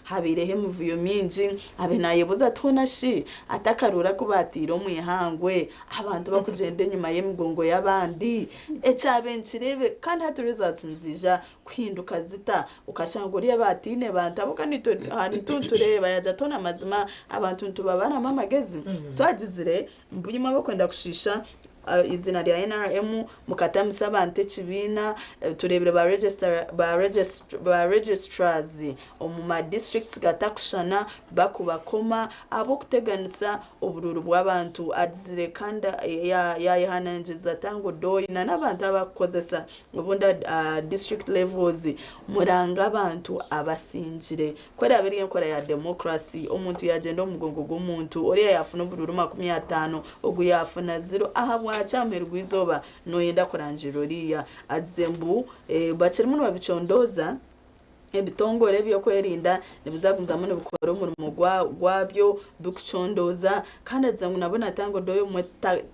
Habaireho emivuyo mingi, abe naayebuuza ati hoona shi ati akaruuru aku baataire omu ihangwe abantu bakugyenda enyima y'emigongo y'abandi? Ekyabaire nikireebeka kandi hati results niziija kuhinduka zita? Okashanga oriya baataine bantu ahabw'okuba naitwe nituba nitureeba yaagira ati hoona mazima abantu nitubabaramu amagezi? So agizire Mbu imwe abarikwenda kushiisha eiziina rya NRM mukatamisa abantu ekibiina, tureebire ba registrars omu ma districts gatakushushana bakubakoma ahabw'okuteganisa oburuuru bw'abantu. Agizire kandi yayehanangiriza Tanga Odoi na n'abantu abakukozesa obundi aha district levels murange abantu abasingire. Ku eraabe eri enkora ya democracy, omuntu yaagyenda omu mugongo gw'omuntu, oriya yaafuna oburuuru 50, ogu yaafuna ziro, ahabwaki aha muheru gw'eizooba nooyenda kurangirira oriya? Agize mbu bakirimu nibabicondooza, ebitongore eby'okwerinda nibiza kugumizamu nibikora omurimo gwabyo birikucondooza kandi agize ngu nabwo natanga Odoi obumwe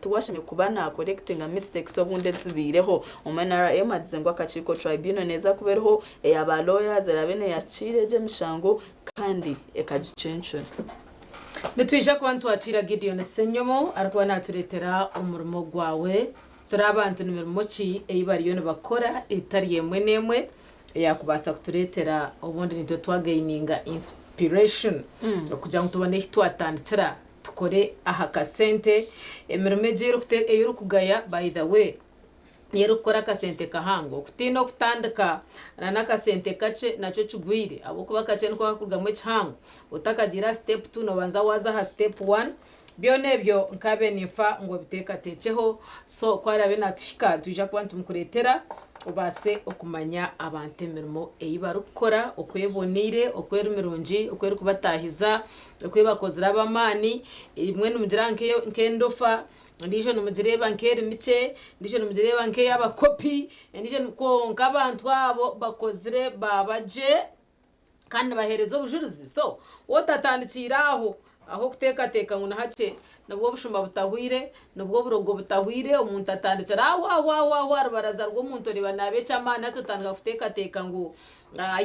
tiwashemereire kuba naakorekitinga mistakes obundi ezibaireho omu NRM. Agize ngu akakiiko tribunal neeza kuba eriho eya ba lawyers eraabe neeyakiira egyo emishango kandi ekagicencura. Nitwija kuba nitwakiira Gideon Ssenyomo arikuba naatureetera omurimo gwawe. Turi abantu ni mirimo ki ei bariyo nibakora etari emwe n'emwe eyaakubaasa kutureetera obundi nitwe twagaininga inspiration okugira ngu tubone ahu twatandikira tukore aha kasente. Emirimo egi ei orikugaya by the way niyo erikukora akasente kahango. Okutiina okutandika n'akasente kakye nakyo kigwire ahabw'okuba akakye niko karikurugamu ekihango. Otakagiire aha sitepu tu noobanza waaza aha sitepu wani. Byona ebyo nkaabe ninfa ngu obiteekateekyeho. So ku araabe naatuhika nitwija kuba nitumukureetera obaase okumanya abantu emirimo ei barikukora, oku eboneire, oku eri mirungi, oku erikubataahiza, oku ebakozire ab'amaani. Ebimwe nimugira nk'endofa. Endiijo nimugireeba nk'eri mikye, endiijo nimugireeba nk'ey'abakopi, endiijo kwonka abantu abo bakozire baaba gye kandi nibaheereza obujurizi. So otatandikiire aho, aho okuteekateeka ngu nihakye nibwo obushuma butahwire, nibwo oburogo butahwire, omuntu atandikira aho aho aho aho aha rubaraza rw'omuntu oreeba naaba eky'amaani hati otandika kuteekateeka ngu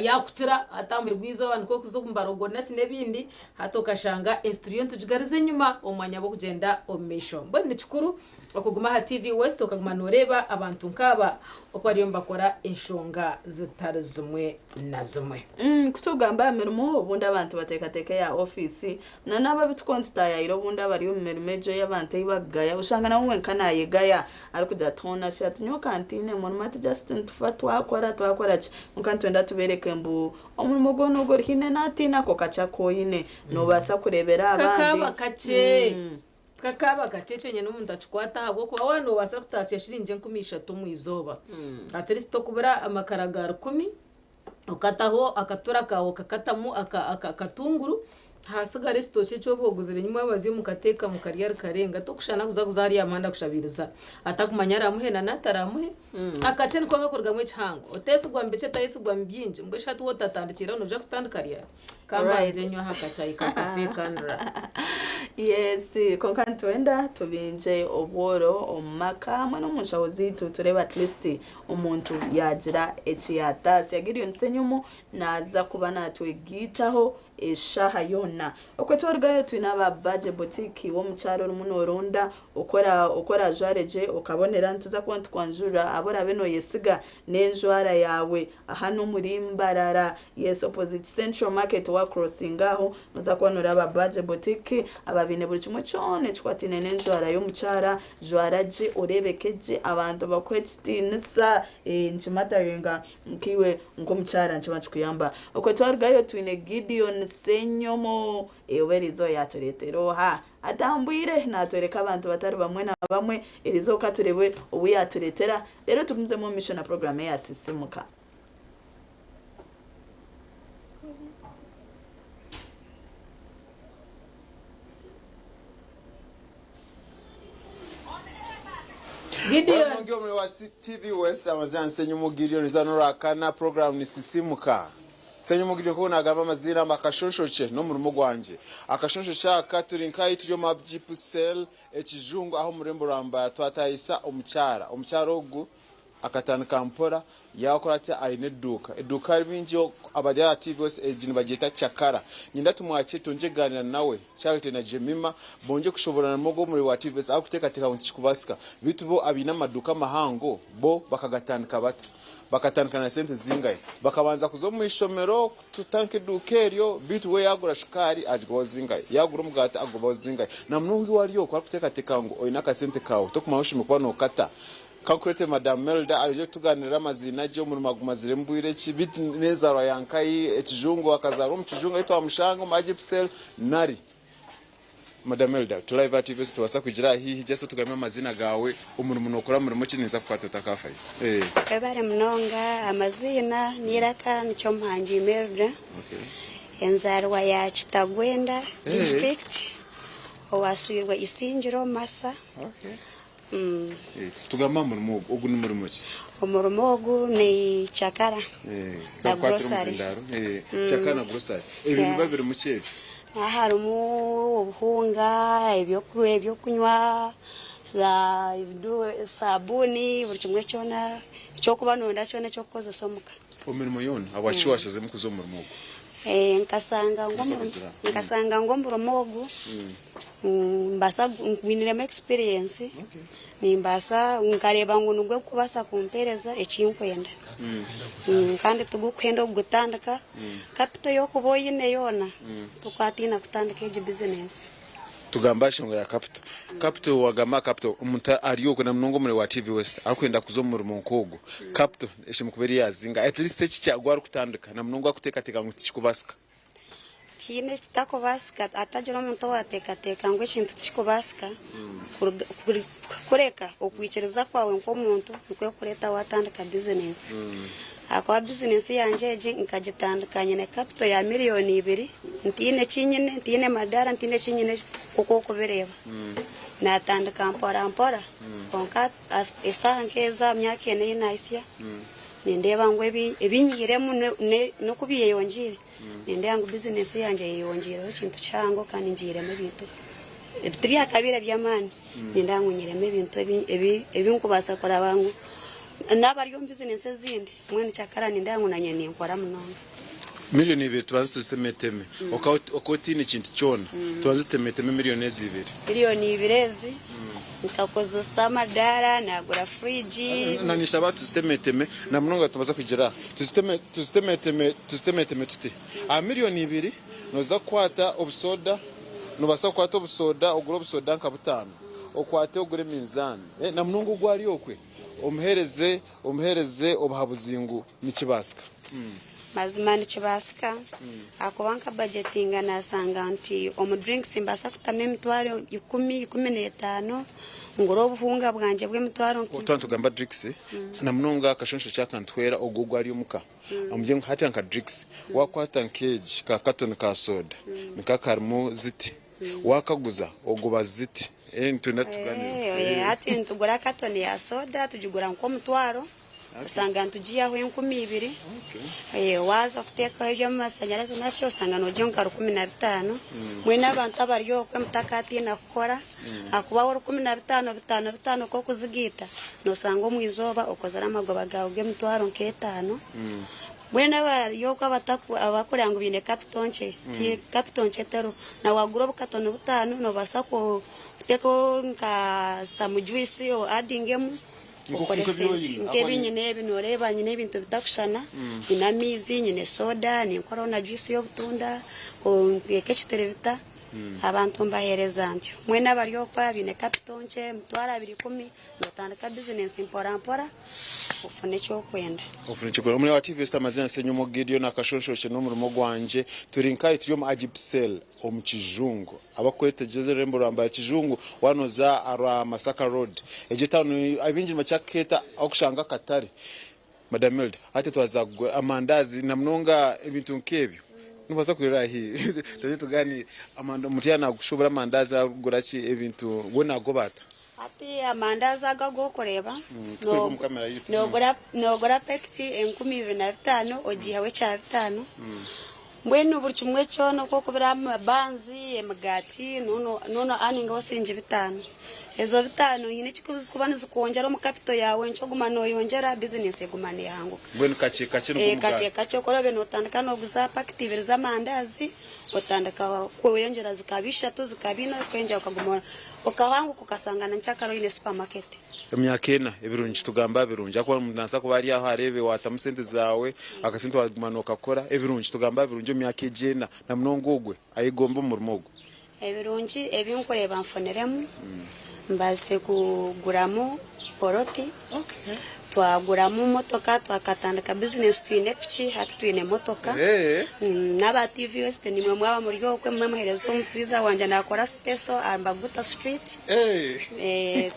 yaakukira hati aha muheru gw'eizooba nikwo kuza omu barogo naki n'ebindi hati okashanga ensi turiyo nitugigariza enyima omu mwanya gw'okugyenda omu maisho. Mbwenu ni kikuru okuguma aha TV West okaguma nooreeba abantu nk'aba oku bariyo nibakora enshonga zitari zimwe na zimwe. Ku turikugamba aha mirimo, obundi abantu bateekateeka eya ofiisi Na n'abo abu turikuba nitutaayaayira obundi abari omu mirimo egyo ey'abantu ei bakugaya, oshanga nawe wenka naayegaya arikugira ati hoona shi ati nyowe ka ntiine murimo ati just nitufa twakora twakora ki. Kwonka nitwenda tubeereke mbu omurimo gwona ogu ori haine naatiina ako kakye aku oine noobaasa kureebera abandi. Kakaaba kakye, kakaaba kakye kyonyine omuntu akikwata ahabw'okuba waaba noobaasa kutaasya shiringi 3000 omu izooba, at least tokubura amakara ga rukumi, okataho akatura kaawe okakatamu akatunguru, hasigara ekitookye eki oba oguzire nyimwabazyo mukateeka mukarya rikarenga tokushushana kuza kuza hariya aha muhanda kushabiiriza atakumanya araamuhe na n'ataraamuhe. Akakye niko kakurugamu ekihango. Oteesigwa mu bikye tayesigwa mu bingi. Mbwenu shi hati waaba otatandikiire aho noija kutandika ryari? Ka mbanze nywe aha kachayi ka Cafe Kanra. Yes, kwonka nitwenda tubingye obworo omu maka hamwe n'omu nshaho zaitu tureebe at least Omuntu yaagira eki yaataasya, Gideon Ssenyomo naaza kuba naatwegaitaho eshaaha yoona. Okwe twarugayo twine aba Baje Boutique w'omukyara orimu nooronda oku oraajware gye okabonera. Nituza kuba nitukwanjurira abu oraabe nooyesiga n'enjwara yaawe. Aha n'omuri Mbarara, yes opposite Central Market wakurosinga aho nooza kuba nooreeba aba Baje Boutique aba baine buri kimwe kyona ekikwataine n'enjwara y'omukyara. Jwara gye, oreebeke gye, abantu bakuhe ekitiinisa. Nikimataringa nkaiwe nk'omukyara nikiba nikikuyamba. Okwe twarugayo twine Gideon Ssenyomo oba eriizooba yaatureetera oha? Atambwire naatworeka abantu batari bamwe na bamwe. Eriizooba ka tureebe ou yaatureetera reero tugumizemu omu maisho na puroguraamu eya Sisiimuka. Gideon. Warungi omuri wa TV West amazina ni Senyumu Gideon zano Rwakana program ni Sisimuka. Senyumu Gideon nkoku nagamba amazina mbu akashonshokye n'omurimo gwangye. Akashonshokye aka turi nkahi turi omu Abjip cell ekijungu aho omururembo rwa Mbarara twatahisa omukyara. Omukyara ogu akatandika mpora. Yaakora ati aine eduuka. Eduuka baingi abari aha TV egi nibagyeta Chakara. Niinyenda tumwakire twongye kugaaniira nawe, Charity na Jemima bongye kushoboorora ogu omurimo gwa TVS arikuteekateeka ngu tikikubaasika. Beitu bo abaine amaduuka mahango bo bakagatandika bata? Bakatandika na sente zingahi? Bakabanza kuza omu ishomero kutandika eduuka eryo beitu we yaagura shukaari agigobaho zingahi? Yaagura omugaati agugobaho zingahi? Na munonga iwe ari okwo arikuteekateeka ngu oine akasente kaawe torikumanya ahu oshemereire kuba nookata. Kankureete Madam Melda aije kutuganirira amaziina gye, omurimo agumaziremu bwire ki, beitu n'enzaarwa ya nkahi, ekijungu akazaarwa omu kijungu ahi twamushanga omu Agipsel nari. Madam Melda, turi live aha TV titubaasa kugira aha haihi, just otugambe amaziina gaawe, omurimo nookora murimo ki, ninza kukwata otakaafayo. Webare munonga, amaziina n'eiraka nikyo Muhangi Melda, enzaarwa ya Kitagwenda district, owaaswirwe Isingiro Masa. Tugambe aha murimo ogu. Ogu ni murimo ki? Omurimo ogu ni cakara na grocery. Cakara na grocery. Ebyo nibiba birimu ki ebyo? Aha harimu obuhunga, ebyokunywa, sabuuni, buri kimwe kyona eki orikuba nooyenda kyona eky'okukozesa omuka. Emirimo yoona, ahabwaki waashaziremu kuza omu murimo ogu? Nkashanga ngu omurimo ogu Nimbaasa ngwiniremu experience nimbaasa nkareeba ngu nigwo gurikubaasa kumpeereza eki nkwenda kandi tigurikuhenda okugutandika capital ei orikuba oine yoona tokaatiina kutandika egi bizinesi. Tugambe aha nshonga ya capital. Capital wagamba aha capital omuntu ari okwo na munonga omuri wa TV West arikwenda kuza omu murimo nk'ogwo capital eshemereire kuba eri eyazinga at least ekikye agu arikutandika na munonga arikuteekateeka ngu tikikubaasika. Tihaine ekitakubaasika hatagira omuntu owaateekateeka ngu ekintu tikikubaasika kureka okwikiriza kwawe nk'omuntu nikwo kukureeta waatandika bizinesi. Ahakuba bizinesi yangye egi nkagitandika nyine kapito ya miriyoni ibiri ntaine ki nyine, ntaine madaara, ntaine ki nyine nk'oku orikubireeba. Naatandika mpora mpora kwonka eshaaha nk'ezi aha myaka ena ei naahitsya nindeeba ngu ebi nyihiremu n'oku byeyongyeire. Nindeeba ngu bizinesi yangye eyeyongyeireho ekintu kihango kandi ngiiremu ebintu tibyakabaire by'amaani nindeeba ngu ngiiremu ebintu ebi nkubaasa kuraba ngu n'abari omu bizinesi ezindi mbwenu kyakara nindeeba ngu nanye ninkora munonga. Miriyoni ibiri tubanze tuzitemeteme okaba otaine kintu kyona tubanze tutemeteme miriyoni ezi ibiri. Miriyoni ibiri ezi nkakozesa amadaara nagura furiji. Ninshaba tuzitemeteme namunonga tubaasa kugira aha. Tuziteme, tuzitemeteme, tuzitemeteme tuti. Aha miriyoni ibiri nooza kukwata obusoda, noobaasa kukwata obusoda ogure obusoda nka butaano, okwate ogure eminzaani eh, na munonga ogu ari okwe omuheereze, omuheereze obuhabuzi ngu nikibaasika. Mazima nikibaasika ahakuba nka bajetinga naashanga nti omu drinks nimbaasa kutamu emitwaro ikumi, ikumineetaano, ngure obuhunga bwangye bw'emitwaro nka. Twaba nitugamba drinks, Na munonga akashonsho kyakantwera ogwo ogu ari omuka omugye ngu hati nka drinks wakwata nk'egi ka katoni ka soda nika karimu ziti wakaguza ogoba ziti eh nitwenda tuganire. Eh, hati nitugura katoni ya soda tugigura nk'omutwaro osanga nitugiihaho 2000 eh, waaza kuteekaho eby'amashanyarazi nakyo osanga noogiiha nka 15,000 mbwenu abantu abari okwe mutakatiina kukora Ahakuba waaba 15 bitaano bitaano ku orikuzigaita, noshanga omu izooba okozire amagoba gaawe g'emitwaro nk'etaano. Mbwenu abari okwo abarikureeba ngu baine kapito nkye, ti kapito nkye teriho. Na waagura obukatoni butaano noobaasa kuteekaho nka some juice oadingemu okore sente. Nk'ebi nyine ebi nooreeba nyine ebintu bitakushushana, nyine amaizi, nyine soda, ninkoraho na juice y'obutunda, nteeka ekitirebita. Abantu mbaheereza ntyo. Mwena abari okwo abaine kapito nkye, 20,000, nootandika bizinensi mpora mpora ofune eki orikwenda. Ofune eki orikwenda. Omuri wa TV Star amazina Ssenyomo Gideon akashonshorokye n'omurimo gwangye. Turi nkahi? Turi omu Agipsel omu Kijungu. Abakwetegyereza orurembo rwa Mbare Kijungu waaba nooza aha rwa Masaka Road. Egyo etauni abaingi nibakira kukeeta ahu orikushanga akatare. Madam Milda, hati twaza kugura amandazi na munonga ebintu nk'ebyo. Nibaza kwirira haihi tugye tuganire. Amanda omuntu yaaba nagushubura amandazi arikugura ki ebintu we nagoba ata? Hati amandazi ago agu orikureeba Tukureba omu kamera yaitu. nogura nogura pekiti 2500 ogiihaho ekya bitaano. Mbwenu buri kimwe kyona oku okubira amabanzi, emigaati noona aningaho siringi bitaano. Ezo bitaano haine eki zikuba nizikwongyera omu kapito yaawe nikyo oguma nooyongyera bizinesi eguma neehanguka. Mbwenu kakye kakye nigwo mugaati. Kakye kakye oku oraabe nootandika nooguza pakiti ibiri z'amandaazi, otandika kweyongyera zikaba ishatu, zikaba ina, orikweyongyera okaguma okahanguka okashanga na nkyakare oine supamaketi. Emyaka ena ebirungi tugamba birungi ahakuba omuntu nabaasa kuba ari aho areebe watamu sente zaawe akasente waguma nokakora ebirungi tugamba birungi omu myaka egi ena na munonga ogwe ayegombe omu murimo ogu. Ebirungi ebi nkureeba nfuniremu mbaasire kuguramu poloti, twaguramu motoka twakatandika bizinesi twine piki hati twine motoka n'aba TV West nimwe mwaba muri okwe mube muheereza omushaija wangye naakora sipeso aha Mbaguta Street.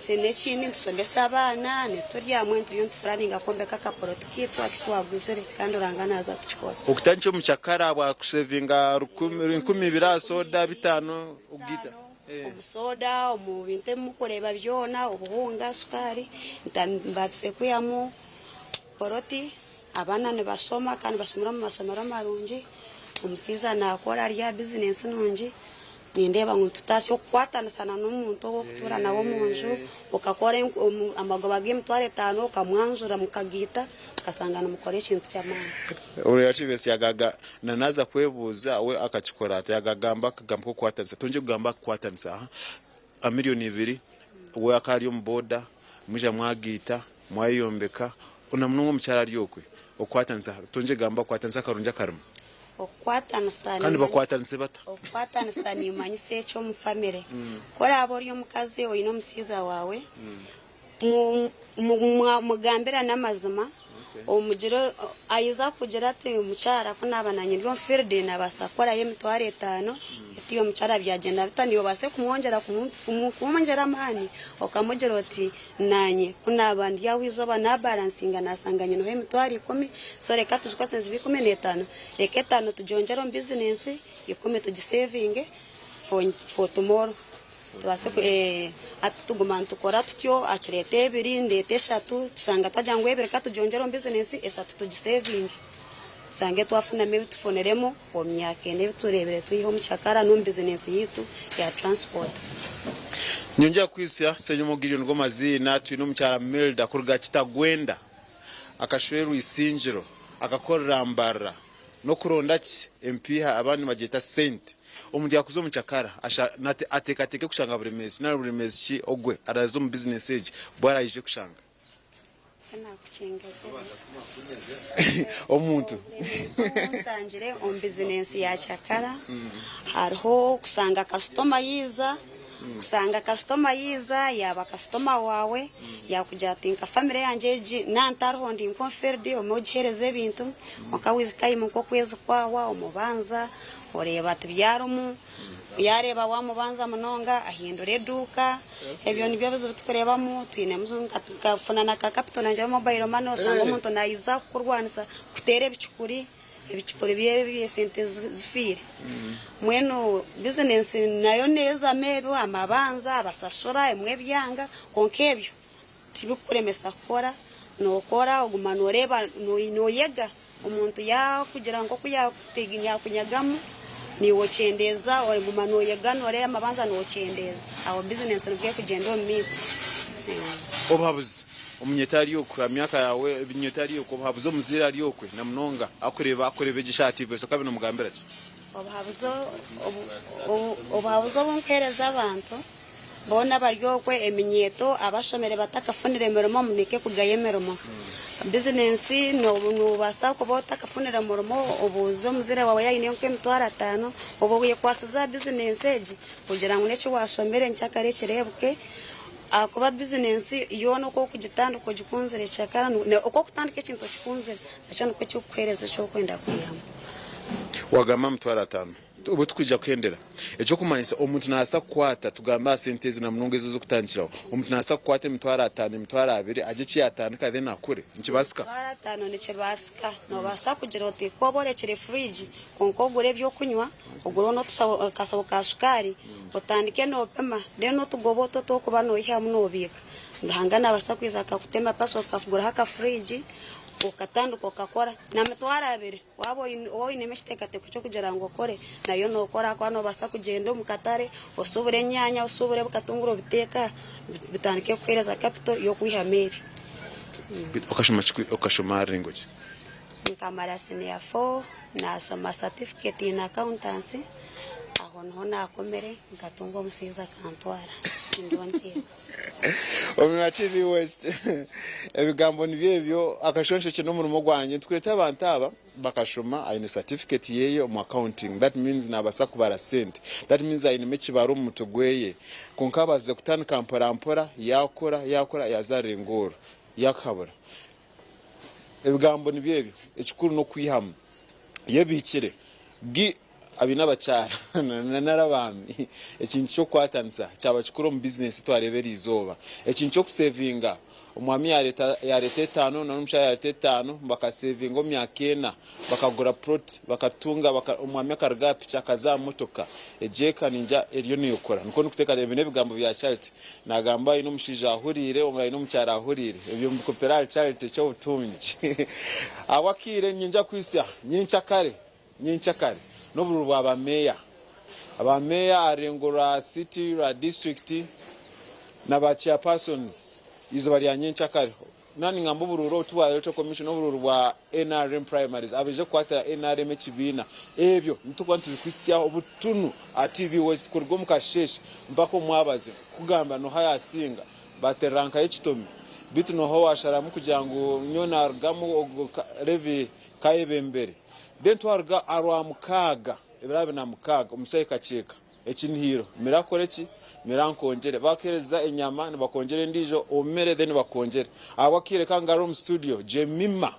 N'ekindi nitushomesa abaana, niturya hamwe turiyo nitupuraninga kwombeka akapoloti kaitu aku twaguzire kandi Ruhanga naaza kukikora. Okutandikira omukyakara bwakusevinga 2000 aha soda, bitaano okugaita. Omu soda, omu bintu ebi murikureeba byona, obuhunga, sukaari, mbaasire kwihamu poloti, abaana nibashoma kandi nibashomera omu mashomero marungi, omushaija naakora ari aha bizinesi nungi. Nindeeba ngu nitutaasya okukwatanisa na n'omuntu ou orikutuura nawe omu nju, okakora amagoba g'emitwaro etaano okamwanjura mukagaita mukashanga nimukora ekintu ky'amaani. Obu Yabesi yagaga na naaza kwebuuza we akakikora ata yagagamba akagambo k'okukwatanisa tongye kugamba akukwatanisa aha aha miriyoni ibiri we akaba ari omu boda mwija mwagaita mwayeyombeka na munonga omukyara ari okwe okukwatanisa tongye kugamba kukwatanisa akarungi akarimu. Okukwatanisa Kandi bakwatanise bata? Okukwatanisa nimanyisa eki omu famire. Ku oraabe ori omukazi oine omushaija waawe, mugambirane amazima, omugire aija kukugira ati mukyara ku naaba naanye ndi omu field nabaasa kukorayo emitwaro etaano, eti omukyara byagyenda bita naiwe obaase kumwongyera kumwongyera amaani okamugira oti Naanye ku naaba ndi aho eizooba naabaransinga naashanga nyineho emitwaro ikumi, so reka tugikwate zibe ikumi n'etaano, reka etaano tugyongyere omu bizinensi, ikumi tugisevinge for for tomorrow tubaase ku hati tuguma nitukora tutyo akireeta ebiri ndeeta eshatu tushanga twagira ngu ebiri ka tugyongyere omu bizinensi eshatu tugisevinge tushange twafunamu ebi tufuniremu omu myaka ena ebi tureebire twiha omu kyakara n'omu bizinensi yaitu ya transport. Nyongyera kukwitsya Ssenyomo Gideon nigo maziina, twine omukyara Milda kuruga Kitagwenda akashwerwa Isingiro akakorera Mbarara n'okuronda ki empiiha abandi nibagyeta sente. Omuntu yakuza omu kyakara ateekateeke kushanga buremeezi nari buremeezi ki ogwe araaze omu bizinesi egi obu araije kushanga. Omuntu. Nsangire omu bizinensi ya kyakara hariho kushanga kasitoma yaiza, kushanga kasitoma yaiza yaaba kasitoma waawe yaakugira ati nka famire yangye egi naaba ntariho ndi nk'omu fiiridi omuhe ogiheereze ebintu kwonka wizi tayimu nk'okwezi kwahwa omubanza oreeba tibyarimu. Yaareeba waamubanza munonga ahindura eduuka. Ebyo nibyo bizibu turikureebamu. Twinemu tukafuna na ka capital nangye mobile money osanga omuntu naija kukurwanisa kuteera ebicupuri, ebicupuri bye by'esente zifiire. Mbwenu bizinensi nayo neezamu ebyo, amabanza, abasashura, ebimwe ebyanga kwonka ebyo Tibikukuremesa kukora, nookora oguma nooreeba nooyega. Omuntu yaakugira nk'oku yaakunyagamu, naiwe okyendeeza, oguma nooyega nooreeba amabanza nookyendeeza. Aho bizinensi nibwo erikugyenda omu maisho. Obuhabuzi, Omunyeeto ari okwe aha myaka yaawe, omunyeeto ari okwe, obuhabuzi omuzaire ari okwe na munonga akureeba akureeba egyo eshaaha tiiveso okabe noomugambira ki? Obuhabuzi obuhabuzi obu nkuheereza abantu. Boona abari okwe eminyeeto abashomire batakafunire mirimo mureke kugaya emirimo. Bizinensi nobaasa kuba otakafunire murimo obuuze omuzaire waawe yaaba aine nk'emitwaro ataano obe oyekwasize aha bizinensi egi kugira ngu n'eki washomire nkyakare kireebuke ahakuba bizinensi yoona oku orikugitandika ogikunzire kyakara oku orikutandika ekintu okikunzire nakyo nikwo kirikukuheereza eki orikwenda kwihamu. Wagamba emitwaro ataano. Obu turikwija kuhendera, eky'okumanyisa omuntu naabaasa kukwata, tugambe aha sente ezi na munonga ezi oz'okutandikiraho, omuntu naabaasa kukwata emitwaro ataano, emitwaro abiri, agye eki yaatandika then akure. Nikibaasika? Emitwaro ataano nikibaasika. Noobaasa kugira oti ku oba orekire furiigi kwonka ogure eby'okunywa, ogureho n'akashaho ka shukaari, otandike noopima, then otugoba otu otu orikuba noihamu noobiika. Ruhanga naabaasa kwija akakutema pasi okaguraho akafuriigi. Okatandika okakora na 20,000 waaba oinemu ekiteekateeko ky'okugira ngu okore nayo nookora ahakuba noobaasa kugyenda omu katare oshubure enyaanya oshubure ebikatunguru obiteeke bitandike kukuheereza kapito y'okwihamu ebyo. Okashoma aha rurengo ki? Nkamara siniya fo, naashoma satifiketi in accountancy, aho niho naakomire nkatunga omushaija akantwara nindiho ntiine. Omuri TV West ebigambo nibyo ebyo akashonshekye n'omurimo gwangye nitukureeta abantu aba bakashoma aine certificate yeye omu accounting that means nabasa kubara sente that means ainemu ekibaro omu mutwe gweye kwonka abazize kutandika mpora mpora yakora yakora yaza aha rurengo oru yakuhabura ebigambo nibyo ebyo ekikuru n'okwihamu yebiikire gi abaine abakyara nari abaami ekintu ky'okukwatanisa kyaba kikuru omu bizinesi twareeba eriizooba ekintu ky'okusevinga omwami yareeta etaano n'omukyara yareeta etaano bakasevinga omu myaka ena bakagura puroti bakatunga omwami akaruga aha piki akaza aha motoka egyo eka ningira eriyo neekura nikwo ndikuteekateeka ebi n'ebigambo bya Charity naagamba aine omushaija ahuriire aine omukyara ahuriire ebyo mbikopera ahari Charity eky'obutungi ahabw'akaire niinyija kuhitsya nyenkyakare Nyenkyakare n'obururu bwa ba meeya. Aba meeya aha rurengo rwa city, rwa disiturikiti na ba chairpersons eizooba rya nyenkyakare. Naaba ningamba oburuuru obu tibwa Electoral Commission, n'oburuuru bwa nrm primaries abaije kukwatira nrm ekibiina. Ebyo nitukuba nitubikuhitsyaho butunu aha TV West kuruga omu kasheeshe mpaka omu mwabazyo kukugambira noha yasinga. Baterera nka ekitomi beitu noha owasharamu kugira ngu nyowe narugamu ogu Levi Kayebembere. Then twaruga aha Rwamukaaga, ebiro 26 omushaija kakyeka ekinihiro mirakore ki? Mirankongyere. Bakuhereza enyama nibakwongyera endiijo omere then bakwongyere. Ahabw'akaire kangarure omu studio, Jemima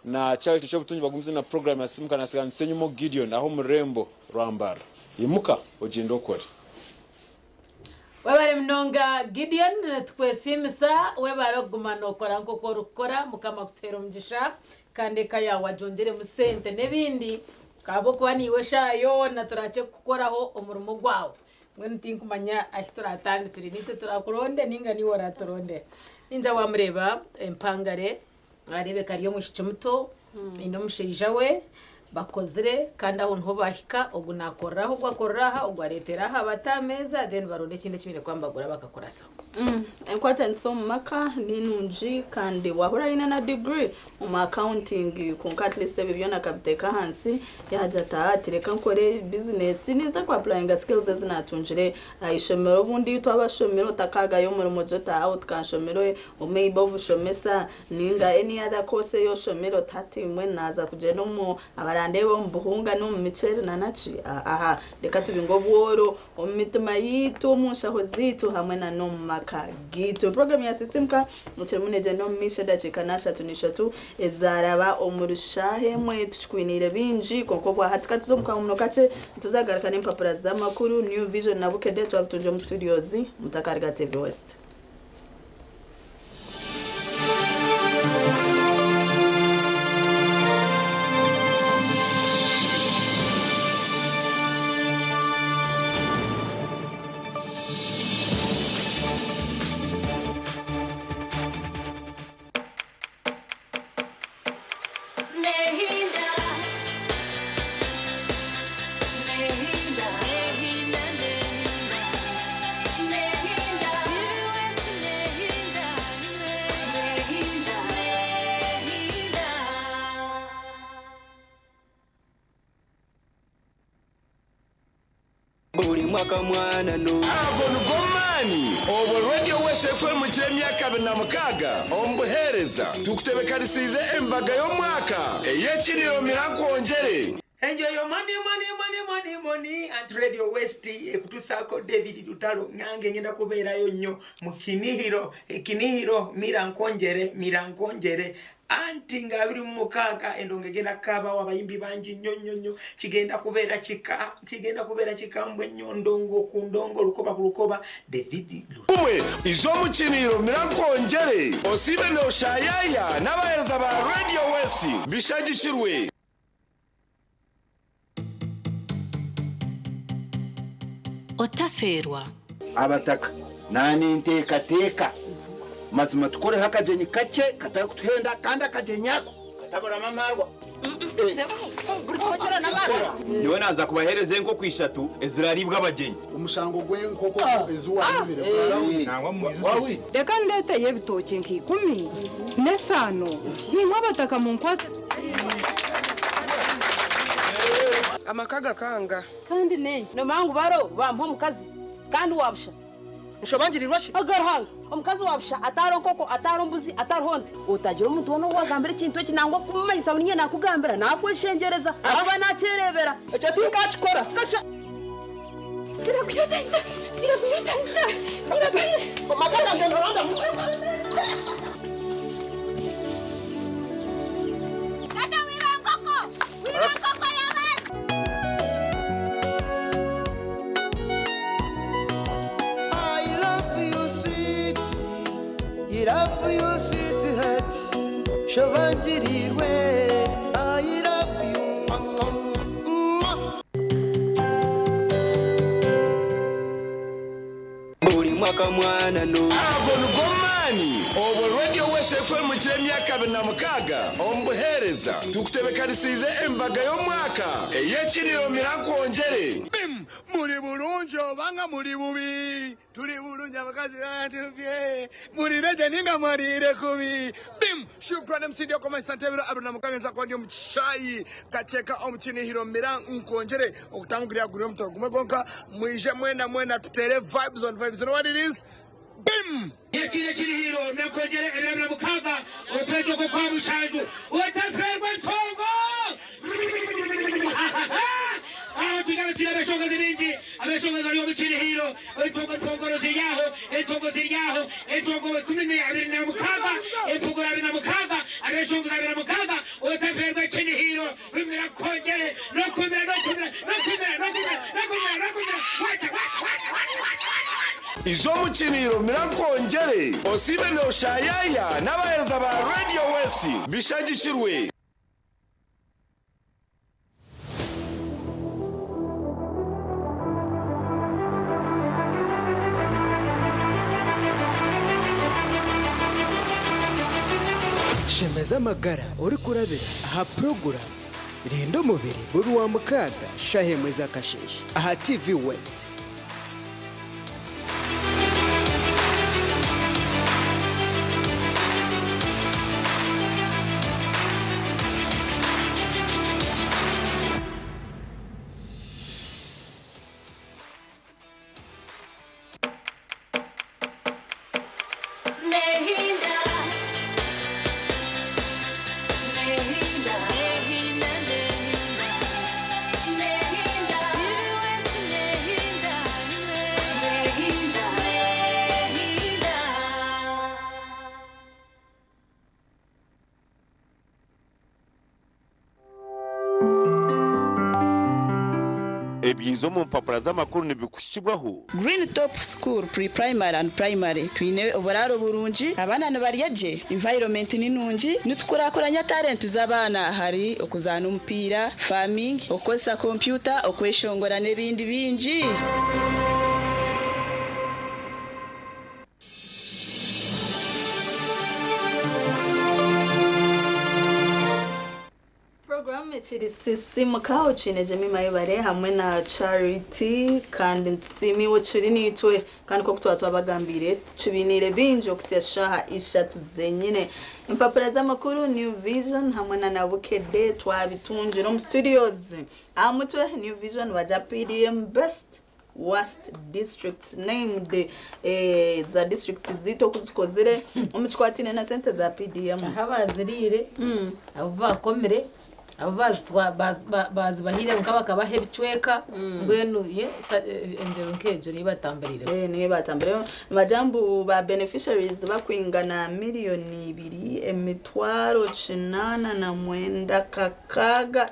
na Charity Kyobutungi bagumize na program ya Simuka na Siga Nsenyumo Gideon aho omu rurembo rwa Mbarara. Imuka ogyende okore. Webare munonga Gideon, nitukwesiimisa webare okuguma nokora nk'oku orikukora, Mukama akutuheere omugisha kandi eka yaawe agyongyeremu sente n'ebindi ahabw'okuba niiwe eshaaha yoona turaakye kukukoraho omurimo gwawe. Mbwenu tinkumanya ahi turatandikire, niitwe turakuronde ninga niiwe oraturondere. Ningira wamureeba empangare Areebeka ari omwishiki muto, aine omushaija we, bakozire kandi aho niho baahika, ogu naakorera aha, ogu akorera aha, ogu areetera aha bata aha meeza then baronda ekindi eki baine kuba nibagura bakakurasaho. Enkwatanisa omu maka ni nungi kandi waahurira aine na diguri omu accounting kwonka at least ebyo byona akabiteeka ahansi yaagira ati ati reka nkore bizinesi ninza ku applyinga skills ezi naatungire aha ishomero obundi itwe abashomire otakaagayo omurimo gye oti aa oti kanshomere Maybe obushomesa ninga any other course eyi oshomire oti hati mbwenu naaza kugyenda omu abarandeebe omu buhunga n'omu miceeri na naki aha reka tubinge obworo omu mitima yaitu omu nshaho zaitu hamwe na n'omu maka gaitu. Puroguramu ya Sisimuka ekirimu neegyenda omu maisho edakiika n'ashatu n'ishatu ezaaraba omuri shaaha emwe tukikwiniire bingi kwonka obwa hati ka tuze omu kahumuno kakye nituza kugaruka n'empapura z'amakuru New Vision na Bukedde twabitungye omu studios mutakaruga TV West. Buri mwaka mwana no. Ago nigo maani obwo Radio West ekwemukira emyaka 26 omu buheereza tukutebekanisiize embaga y'omwaka ey'ekiriro mirankwongyere. Enjoy your money, money, money, money, money. And Radio West ekutusaako David Lutalo nange ngenda kubeerayo nnyo mu Kinihiro, Kinihiro Mirankwongyere, Mirankwongyere. Anti nga 26 endongo egenda kukaabawo abayimbi bangi nnyo nnyo nnyo. Kigenda kubeera kika, kigenda kubeera kikambwe nnyo, ndongo ku ndongo, lukoba ku lukoba. David Lutalo. Kumwe ija omu Kinihiro Mirankwongyere osiibe nooshayaya n'abaheereza ba Radio West bishagikirwe. Otafeerwa. Abataka naninteekateeka mazima tukoreho akagyenyi kakye katarikutuhenda kandi akagyenyi ako Okataburamu amaarwa. Buri kimwe kyona n'amaarwa. Niwe naaza kubaheereza enkoko ishatu ezirariibwa abagyenyi. Omushango gw'enkoko ezi wayibire gwarawiti. Reka ndeeteyo ebitookye nka 10 n'esaano nimwe abataka munkwase. Amaka gakanga. Kandi nenye nomangu baro bampa omukazi kandi wabusha. Nshobangirirwa shi? Agaruhanga omukazi wabusha ataro nkoko ataro mbuzi ataro nte utagira omuntu wona owagambira ekintu eki nangwa kumumanyisa ngu ninye nakugambira nakweshengereza akuba nakyerebera ekyo tinkakikora. Kasha kirakuyota kirakuyota kirakuyota. Amaka gange noronda. Tata wira nkoko wira nkoko y'abantu. I love you sweet, I love you sweetheart, shobangirirwe. I love you. Buli mwaka mwana no. Avo nigomani obwo Radio West ekwemukira emyaka 26 omu buheereza tukutebekanisiize embaga y'omwaka ey'ekiniro mirankwongyere. Muri bulungi obanga muri bubi, turi bulungi abakazi batuvye mulire ninga mwalire kubi. Bim shukrani msindio kwa masantebero abiri na mukaga nza kwa omuchishayi kacheka omukinihiro mira nkonjere okutangurira guri omutoro gumwe gonka mwije mwena mwena tutere vibes on vibes. You know what it is? Bim Ekiro kirihiro nakongere 26 okwezi okwo kwa mushanju otaferwa ntongo. Aho tugaba turi abashongozi bingi, abashongozi bari omu kirihiro, entongo ntongoro ziryaho, entongo ziryaho, entongo 26, empogoro 26, abashongozi 26, otaferwa kinihiro bimira kongere nokumira nokumira nokumira nokumira nokumira nokumira wacha wacha wacha wacha wacha. Izo mukiniro mirankongere osibe noshayaya n'abahereza ba Radio West bishagikirwe. Shemeza amagara uri kurabira aha porogaramu rinda umubiri buri wa mukaga shahemwe z'akasheshe aha TV West. Nehinda Nehinda Nehinda Nehinda Nehinda Nehinda Nehinda. Ebyizo omu mpapura z'amakuru nibikushibwaho. Green Top School pre-primary and primary twine oburaro burungi, abaana nibarya gye, environment ni nungi, nitukurakuranya talent z'abaana hari okuzaana omupiira, farming, okukozesa kompyuta, okweshongora n'ebindi bingi. Program ekiri sisimuka okine Jemima Ibare hamwe na Charity kandi ntusimiwe kiri nitwe kandi ko tuba twabagambire tukibinire bingi okusya shaha ishatu zenyine. Impapuro z'amakuru New Vision hamwe na Nabukedde twabitungira omu studios. Aha mutwe New Vision baja PDM best worst districts named za district zito kuzikozire omu kikwatine na sente za PDM. Aho baziriire, abo bakomire, abo bazibahire nka bakabaha ebicweka mbwenu ye enjero nk'egyo niyo batambarireho. Niyo batambarireho. Majambu ba beneficiaries bakwingana 2 889 kakaga.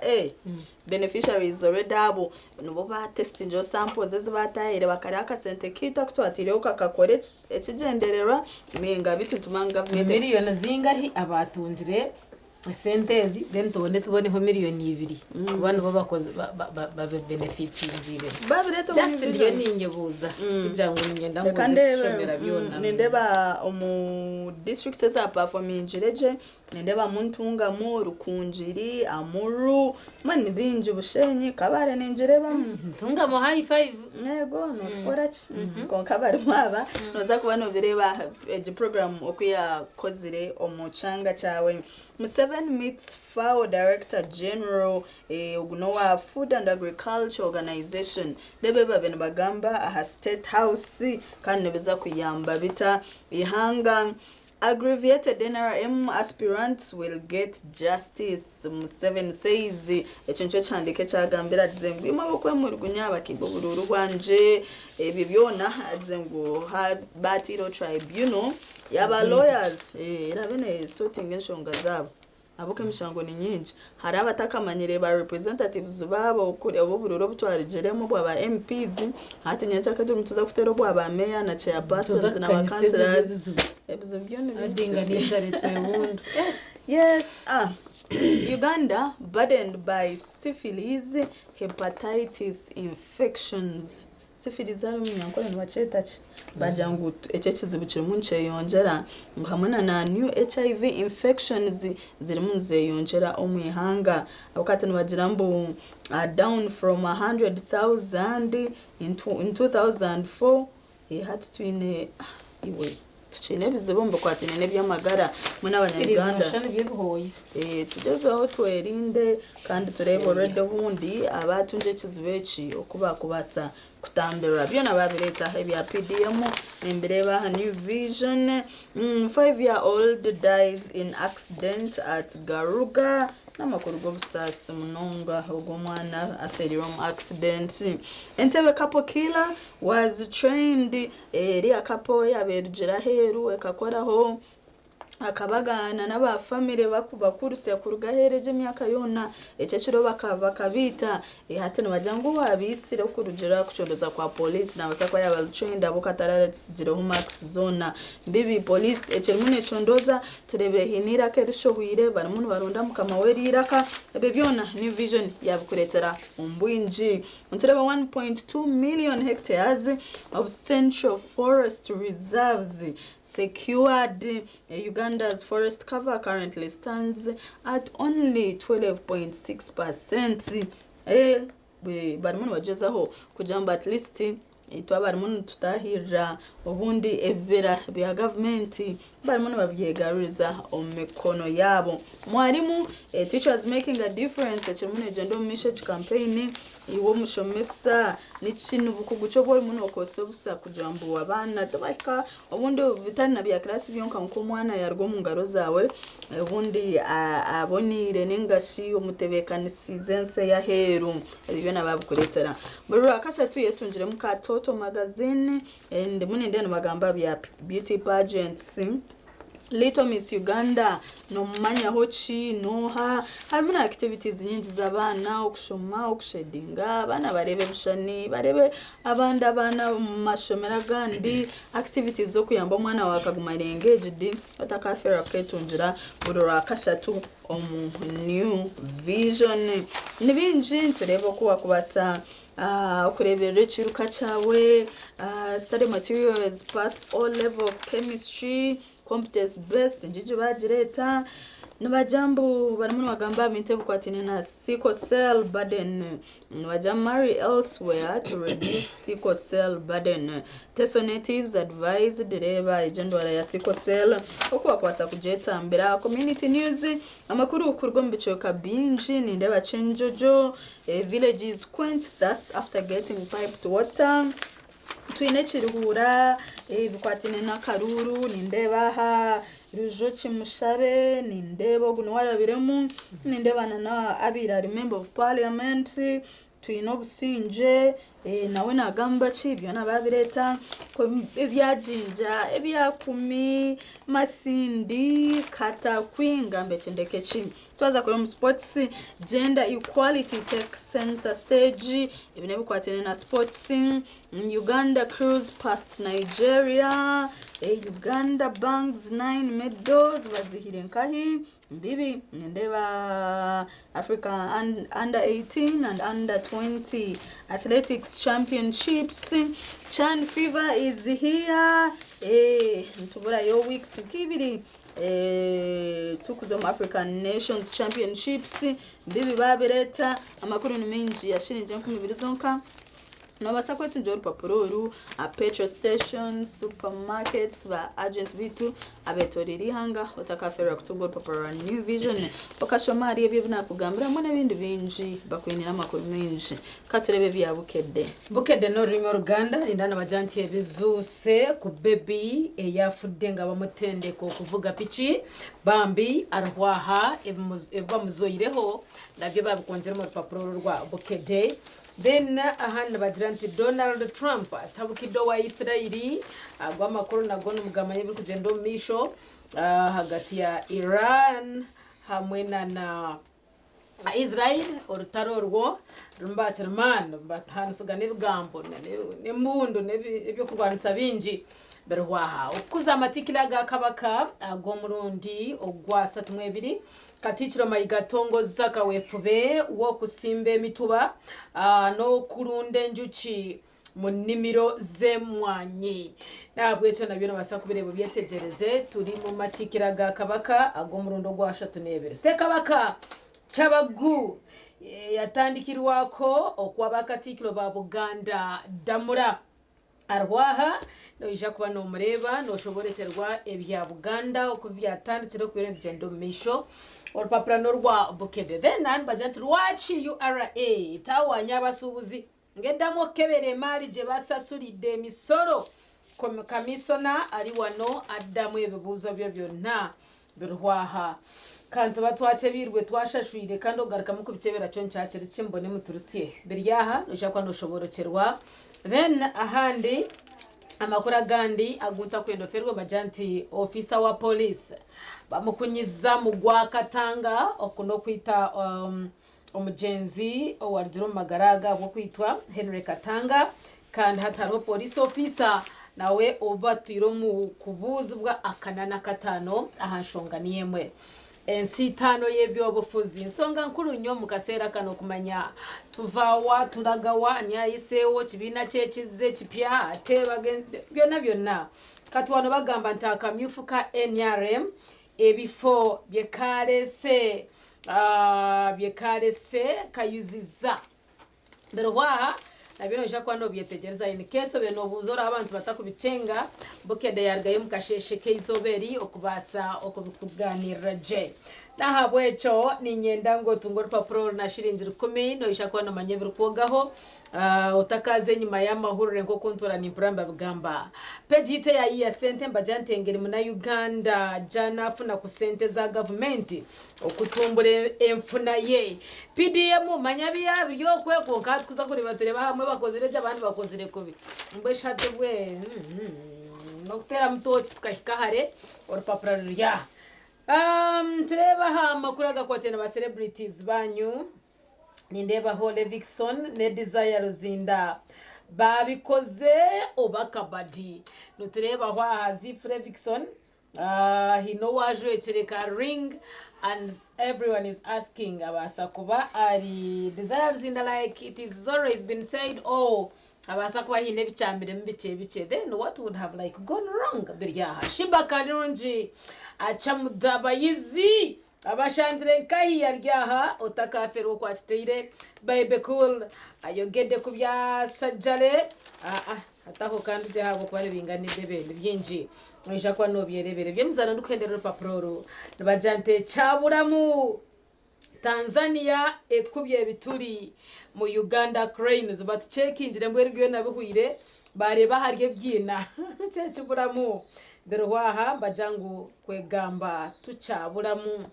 Beneficiaries already abo nibo batestinje samples ezibatahire bakarya akasente kita kutwatireho kakakora ekigendererwa ninga bitu tumanga government. Miliyoni zingahi abatungire Esente ezi then tubone tuboneho 2 million kuba nibo bakoze babebenefitingire. Babireeta omu Just New ndiyo Vision. ninyebuuza kugira ngu ninyenda ngu Reka oze ndebe kushomera byona. Nindeba omu districts ezaperformingire gye, nindebamu Ntungamu, Rukungiri, Amuru, mbwenu ni bingi, Bushenyi, Kabare ningirebamu. Ntungamo high five. Yego, notukora ki? Konka barimu aba noza kuba nobireeba egi program oku yakozire omu kyanga kyawe. Museveni meets FAO Director General, ogu n'owa Food and Agriculture Organization. Ndebe babe nibagamba aha State House, kandi nibiza kuyamba bita ihanga. Aggravated NRM aspirants will get justice, Museveni says. Ekyo nikyo kihandiiko ekyagambira, agize ngu imwe ab'okwemurigunya bakiba oburuuru bwangye, ebyo byona, agize ngu batiireho tribunal yaba lawyers, erabe nesortinga enshonga zaabo, ahabw'okuba emishango ni nyingi. Hari abatakamanyire ba representatives baabo oburuuru obutwarigiremu bwaba MPs, hati nyenkyakare nituza kuteera obwa ba meya na chairpersons na ba councillors. Ebizibu byo ni bingi. Adinga n'inzara etwewundu. Yes, Uganda burdened by syphilis, hepatitis infections. Syphilis ari omunyankole nibakyeta ki? Bagira ngu ekyo ekizibu kirimu nikyeyongyera, ngu hamwe na new HIV infections zirimu nizeyongyera omu ihanga. Abakati nibagira mbu down from 100,000 in 2004, hati twine iwe tukiine ebizibu omu bikwatine n'ebyamagara mwe n'Abanyarwanda. By'ebihooya. Tugyezeho twerinde kandi turebe already obundi abatunga ekizibu eki oku bakubaasa kutambirwa. Byona babireeta ebya PDM, nimbireeba aha New Vision. 5 year old dies in accident at Garuga, n'amakuru g'obusaasi munonga, ogw'omwana aferire omu accident. Entebbe couple killer was trained, eriya couple yabeerugira aheeru ekakoraho akabagaana n'abafamire bakurusya kuruga aheeru egyo emyaka yoona, ekyo ekiro bakabiita. Hati nibagira ngu wabiisire okurugira kucondoza kwa polisi nabaasa kuba yaba trained, ahabw'okuba atararasigireho marks zoona mbibi. Polisi ekirimu necondoza, turebire hiine eiraka erishohwire, barimu nibaronda mukama w'eri iraka. Ebyo byona New Vision yabikureetera omu bwingi. Nitureba 1.2 million hectares of central forest reserves secured. Uganda's forest cover currently stands at only 12.6%. Barimu nibagyezaho kugira ngu at least itwe abarimu nitutahirira obundi ebibira bya gavumenti barimu nibabyegaruriza omu mikono yaabo. Mwarimu, teachers making a difference, ekirimu negyenda omu maisho egi campaign. Iwe omushomesa, niki nibukugu ki obu orimu nokozesa obusa kugira ngu abaana tibahika obundi bitari na bya kirasi byonka, nk'omwana yaruga omu ngaro zaawe obundi aboniire ningashi omutebeekanisize ensi ey'aheeru? Ebyo byona babikureetera buri Rwakashatu. Yetungiremu ka Toto Magazine, ndimu nindeeba nibagamba bya beauty pageants. Little Miss Uganda nomumanyaho ki? Noha? Harimu na activities nyingi z'abaana, okushoma, okushedinga, abaana barebe ebishushani, barebe abandi abaana omu mashomero agandi, activities z'okuyamba omwana wawe akaguma ari engaged. Otakafeerwa kuketungira buri Rwakashatu omu New Vision. Ni bingi, nitureeba oku wakubaasa okureberera ekiruka kyawe, study materials, pass all level of chemistry, competence based, njiji bagireeta. Nibagira mbu barimu nibagamba bintu ebikwataine na sickle cell burden, nibagira marry elsewhere to reduce sickle cell burden. Teso natives advised, reeba egyo endwara ya sickle cell oku bakwasa kugyetambira. Community news, amakuru kuruga omu bicweka bingi, nindeeba Kyenjojo, villages quench thirst after getting piped water. Twine ekiruhura ebikwataine n'akaruuru, nindeeba aha Rujoki Mushabe, nindeeba ogu niwe arabiremu, nindeeba na abiire ari member of parliament. Twine obusingye. Nawe nagamba ki byona babireeta ebya Jinja, ebya Kumi, Masindi, Katakwi ngambe kindeke ki. Twaza kureba omu sports, gender equality takes center stage, ebi n'ebikwatiraine na sports, Uganda cruise past Nigeria, Uganda bangs 9 medals bazihire nkahi? Mbibi nindeeba Africa under 18 and under 20 athletics championships, Chan fever is here, nituburayo weeks nk'ibiri tukuza omu African Nations Championships, Mbibi babireeta, amakuru ni maingi ya shiringi 2000 zonka. Noobaasa kwetungira orupapura oru aha petrol stations, supermarkets, ba agent baitu abetoreire eihanga otakafeerwa kutunga orupapura rwa New Vision okashoma ahari ebyo ebi naakugambira hamwe n'ebindi bingi bakwiniire amakuru maingi. Ka tureebe ebya Bukedde. Bukedde n'orurimi Oruganda ninda nibagira nti ebizuuse ku bebi eyafudde nga bamutendeka okuvuga piki bambi ariho aha ebibamuzoireho nabyo babikwongyera omu rupapura oru rwa Bukedde. Then aha nibagira nti Donald Trump atabukidde owa Israeli, ago amakuru nago nimugamanya ebirikugyenda omu maisho ahagati ya Iran hamwe na na Israel, orutaro orwo rurimu ba kirimaani nibahaanisigana ebigambo n'embundu n'ebyokurwanisa bingi biriho aha. Okukuza amatikira aga Kabaka ag'omurundi ogwa 32 Katikkiro Mayiga atongozza kaweefube w'okusimba emituba n'okulunda enjuki mu nnimiro z'emmwanyi. N'ahabw'ekyo nabyo noobaasa kubireeba obyetegyereze. Turi mu matikkira ga Kabaka ag'omurundi ogwa 32. Ssekabaka Kyabaggu yatandikirwako okwa Bakatikkiro ba Buganda Ddamula. Ariho aha, noija kuba nomureeba, noshoborekyerwa ebya Buganda oku byatandikire oku biriyo nibigyenda omu maisho. Orupapura norwa Bukedde. Then aha nibagira nti lwaki URA etawanya abasuubuzi ngu eddamu okukebera emaari gyebasasuride emisoro? Kamisona ari wano addamu ebibuuzo byo byonna biriho aha. Ka nituba twakyebiirwe twashashwire kandi okugarukamu kubikyebera kyo nikyakiri ki mbone muturusye. Biri aha noija kuba noshoborokyerwa. Then ahandi amakuru agandi agu ntakwenda oferwe nibagira nti ofiisa wa police bamukunyiza mu gwa Katanga oku n'okwita Omugyenzi owarugire omu magara aga ahabw'okwitwa, Henry Katanga, kandi hati hariho Police Officer nawe ou batwire omu kubuuzibwa akana n'akataano aha nshonga niyo emwe. Ensiitaano y'eby'obufuzi nsonga nkuru nnyo omu kaseera kano okumanya tuva wa, turaga wa, ani ayiseewo, kibiina ki ekizze ekipya ate byona byonna. Kati wano bagamba nti akamyufu ka nrm ebifo bye kaareese bye kaareese kayuzizza biriho aha nabyo noija kuba nobyetegyereza in case obe nobuuza oraba abantu batakubikyenga Bukedde yarugayo omu kasheeshe k'eizooba eri okubaasa okubikugaaniirira gye. N'ahabw'ekyo niinyenda ngu otunge orupapura oru na shiringi rukumi noija kuba noomanya ebirikwogaho Otakaaza enyima y'amahurire nk'oku ntuura nimpurira nibabigamba. Pegi yaitu eya Yiiya Sente nibagira nti engeri muna Uganda gyanaafuna ku sente za gavumenti okutumbura enfuna ye. PDM manya biya biri okwe kwonka hati kuza kureeba tureebe ahamwe bakozire gye abandi bakozire kubi. Mbwenu shi hati obwe n'okuteeramu tooki tukahika hare orupapura ruri aha. Tureebe aha makuru agakwataine na ba celebrities banyu. Nindeebaho Levixone ne Desire Luzinda babikoze oba kabadi. Nitureebaho aha Ziff Levixone haine ou ajwekire ka ring and everyone is asking abaasa kuba ari Desire Luzinda like it is always been said oh abaasa kuba haine ebikyamiremu bikye bikye then what would have like gone wrong biri aha. Sheebah Karungi acamuda abayizi Abashangire nkahi ari aha otakafeerwa oku akiteire. Bebe Cool ayogedde ku bya sajjale. Aa hataho kandi gye ahabw'okuba nibinganidde be ni bingi. Noija kuba nobyereebera. Eby'emizaano ndikuhendera orupapura oru nibagira nti ekyaburamu Tanzania ekubye ebituri mu Uganda Cranes batuceekingire mbwenu byona bihweire Baareeba ahari ebyiina kyekiburamu biriho aha bagira ngu kwegamba tukyaburamu.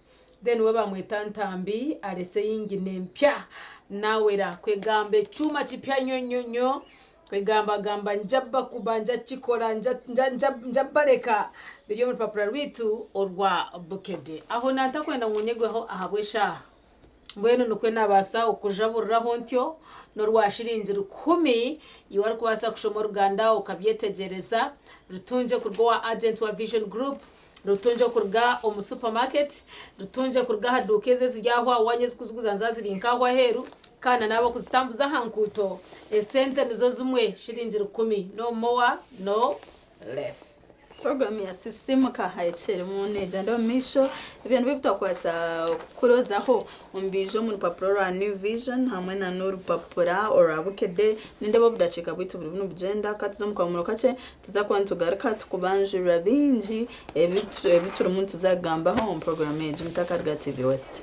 Then we bamweta Ntambi arese yingini empya. Nawera kwegamba ekyuma kipya nnyo nnyo nnyo kwegamba gamba njaba kuba nja kikora nja baleka biri omu rupapura rwitu orwa Bukedde. Aho nantakwenda ngu nyegweho ahabw'eshaaha. Mbwenu nikwe nabaasa okujaburiraho ntyo n'orwa shiringi 1000 iwe arikubaasa kushoma oruganda okabyetegyereza rutungye kuruga owa agent wa Vision Group, rutungye kuruga omu supermarket, rutungye kuruga aha duuka ezi eziri aho aho waanya ezikuziguza niziba ziri nk'aho aheeru kandi na n'abakuzitambuza aha nkuuto esente nizo zimwe shiringi 1000 no more no less. Puroguramu ya Sisimuka ekirimu neegyenda omu maisho. Ebyo nibyo ebi twakubaasa kukurozaho omu biija omu rupapura orwa New Vision hamwe na n'orupapura orwa Bukedde. Nindeeba obudakiika bwaitu burimu nibugyenda. Ka tuze omu kahumuro kakye tuza kuba nitugaruka tukubanjurira bingi ebi turimu nituza kugambaho omu puroguramu egi. Mutakaruga TV West.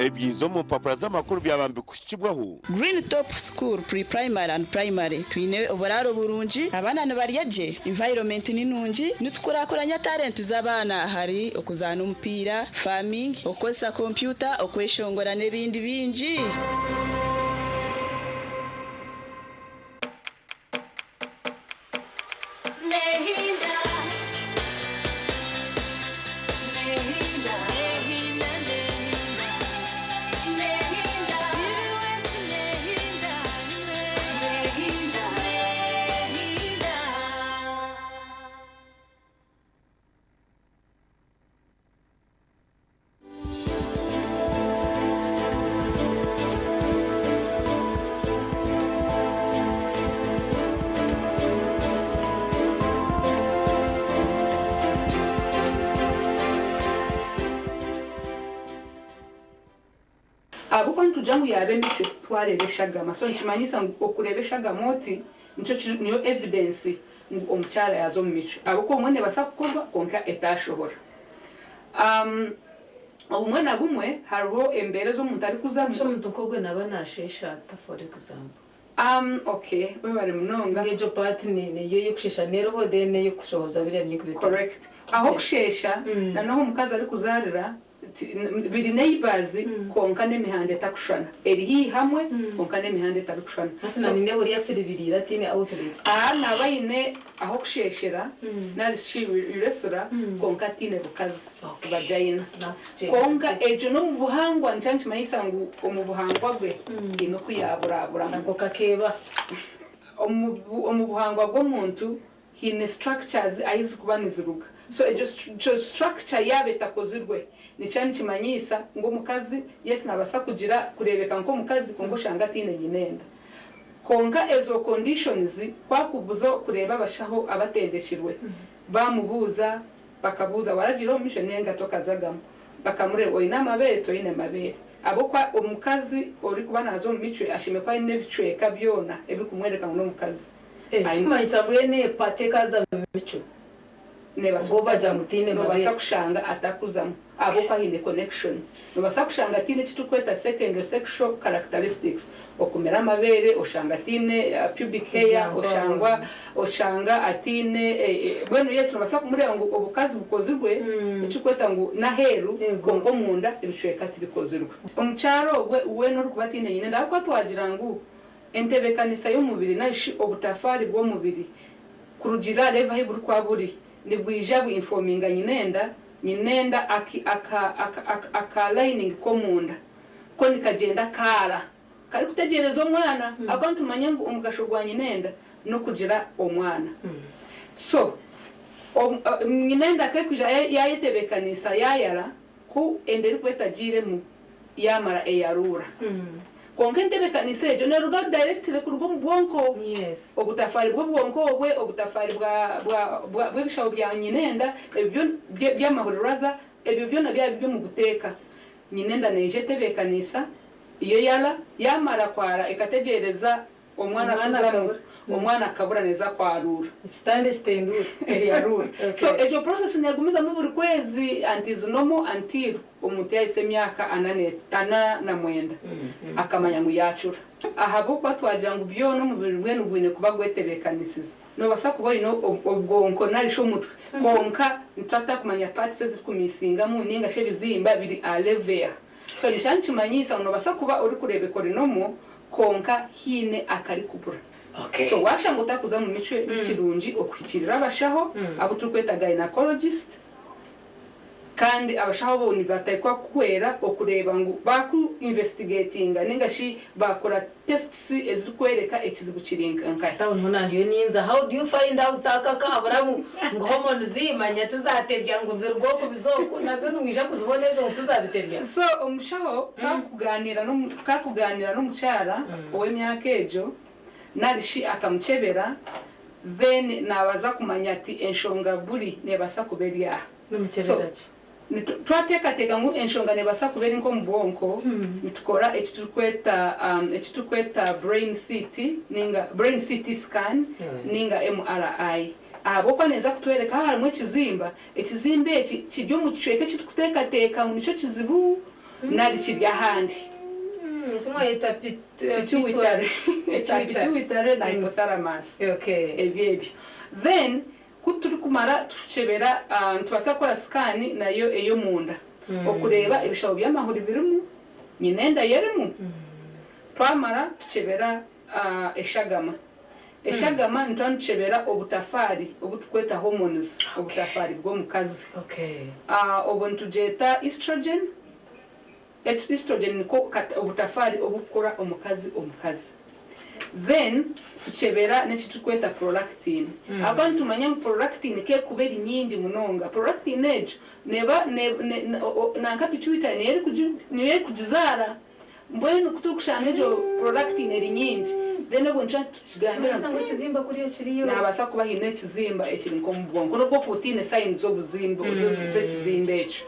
Ebyiza omu mpapura z'amakuru byaba nibikuhikibwaho. Green Top School Pre-Primary and Primary Twine oburaaro burungi, abaana nibarya gye, environment ni nungi, nitukurakuranya talent z'abaana ahari okuzaana omupiira, farming, okukozesa kompyuta, okweshongora n'ebindi bingi. Nehinda, nehinda, nehinda, nehinda, nehinda, nehinda, nehinda. Ahabw'okuba nitugira ngu yaaba emicwe twareeba eshagama so nikimanyisa ngu okureeba eshagama oti nikyo kiri niyo evidence ngu omukyara yaaza omu micwe ahabw'okuba obumwe neebaasa kukorwa kwonka etaashohora. Obumwe na bumwe hariho embeera ezi omuntu arikuzamu. So omuntu nk'ogwe naaba naasheesha ata for example? Okay webare munonga. Nk'egyo part niyo ey'okusheesha neeriho then n'ey'okushohoza biriya niyo ekuba etariho. Correct. Ah'okusheesha na n'ahu omukazi arikuzaarira Biri neighbours kwonka n'emihanda etakushushana. Eri haihi hamwe kwonka n'emihanda etarikushushana. Hati na nyine ori asiribiriire ataine outlet. Aha naaba aine ah'okusheeshera nari shi urethra kwonka ataine bukazi, vagina. Kwonka ekyo n'omu buhangwa nikyo nikimanyisa ngu omu buhangwa bwe haine oku yaaburaburamu. Ako kakeeba. Omu buhangwa bw'omuntu Haine structures ahi zirikuba niziruga. So egyo structure yaaba etakozirwe nikiba nikimanyiisa ngu omukazi yes nabaasa kugira kureebeka nk'omukazi kwonka oshanga ataine nyina enda. Kwonka ezo conditions ku akubuza kureeba abashaho abatendekirwe bamubuuza bakabuuza waragiire omu maisho nenga tokazagamu bakamureeba oine amabeere toine mabeere ahabw'okuba omukazi orikuba naaza omu micwe ashemereire kuba aine ebicweka byona ebirikumworeka ngu n'omukazi. Ekikumanyisa mbwenu epata ekaza mumicwe Nebaasa kutazamu, nobaasa kushanga atakuzamu ahabw'okuba haine connection. Nobaasa kushanga ataine eki turikweta secondary sexual characteristics, okumera amabeere, oshanga ataine pubic hair, oshangwa oshanga ataine mbwenu yes nobaasa kumureeba ngu obukazi bukozirwe ekirikweta ngu n'aheeru kwonka omunda ebicweka tibikozirwe. Omukyara ogwe weena orikuba ataine nyina enda ahabw'okuba twagira ngu Entebeekanisa y'omubiri nari shi obutafaari bw'omubiri kurugiirira aha level ahu burikuba buri, nibwija bu informinga nyinenda, nyinenda aki aka aka aka aka lining k'omunda ko nikagyenda kaara karikutegyereza omwana ahabw'okuba nitumanya ngu omugasho gwa nyinenda n'okugira omwana. So nyinenda ku erikwija yaayetebeekaniisa yaayara, Ku enda erikuba etagiiremu yaamara eyaruura. Kwonka entebeekanisa egyo neeruga directly kuruga omu bwonko. Obutafaari bw'obwonko obwe, obutafaari bw'ebishaho bya nyinenda, ebyo by'amahuri rather, ebyo byona byaba biri omu buteeka. Nyinenda neija etebeekaniisa, yo yara, yaamara kwara ekategyereza Omwana Omwana kuzamu. akabura. Omwana akabura neeza kwaruura. Ekitanda ekitenduura. Yaruura. So egyo process neegumizamu buri kwezi and is normal until omuntu yaahitsya emyaka ana na mwenda akamanya ngu yaacura. Ahabw'okuba twagira ngu byona omubiri mbwenu gwine kuba gwetebeekanisize. Noobaasa kuba oine obwonko nari shi omutwe kwonka nituba tutakumanya parts ezirikumisingamu ninga shi ebizimba biri aha level eha. So nikyo nikimanyisa ngu noobaasa kuba orikureebeka ori normal kwonka haine akarikubura. So waashanga otarikuza omu micwe ni kirungi okuhikiirira abashaho abu turikweta gynaecologist kandi abashaho abo nibateekwa kukuhwera okureeba ngu baaku investigatinga ninga shi baakora tests ezirikworeka ekizibu kiri nkahi. Tauni hoona ndiyo ninza how do you find out aka akaburamu ngu hormones manya tizatebya ngu biruga oku biza oku nazo niwija kuzibona ezo ngu tizabitebya. So omushaho ku arikugaaniira n'omukyara ow'emyaka egyo nari shi akamukyebera then naabaza kumanya ati enshonga buri neebaasa kuba eri aha. Nimukyebera ki? Twateekateeka ngu enshonga neebaasa kuba eri nk'omu bwonko, nitukora eki turikweta eki turikweta brain CT ninga brain CT scan ninga MRI ahabw'okuba neeza kutworeka haaba harimu ekizimba, ekizimba eki kiri omu kicweka eki turikuteekateeka ngu nikyo kizibu nari kiri ahandi. Eki mwayeta Pituitary ekya pituitary na hypothalamus ebyo ebyo. Then Ku turikumara tukukyebera, nitubaasa kukora sikaani nayo ey'omunda okureeba ebishaho by'amahuri birimu, nyina enda ye erimu. Twamara tukyebera eshagama. Eshagama nituba nitukyebera obutafaari obu turikweta hormones, obutafaari bw'omukazi. Obwo nitugyeta estrogen. Estrogen niko obutafaari obukukora omukazi omukazi. Then tukyebera n'eki turikweta prolactin. Ahabw'okuba nitumanya ngu prolactin ku erikuba eri nyingi munonga, prolactin egyo neeba nanka pituitary niyo erikugizaara. Mbwenu ku turikushanga egyo prolactin eri nyingi, then obwo nituba nitukigambira ngu nihabaasa kuba haine ekizimba ekiri nk'omu bwonko n'obu okuba otaine signs z'ekizimba ekyo.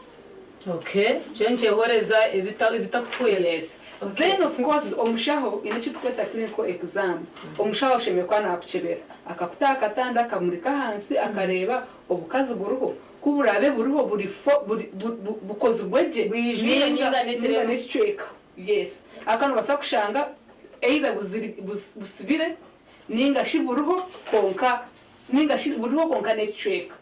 Okay, kyo nikyehoreza ebitakutuhwera. Yes. Then of course omushaho haine eki turikweta clinical exam. Omushaho ashemereire kuba nakukyebera, akakuta aha katanda akamurika ahansi akareeba obukazi buriho ku buraabe buriho buri bukozirwe gye Bwijwire ninga ninga n'ekirema. n'ekicweka. Yes. Ahakuba nobaasa kushanga either busibire ninga shi buriho kwonka ninga shi buriho kwonka n'ekicweka.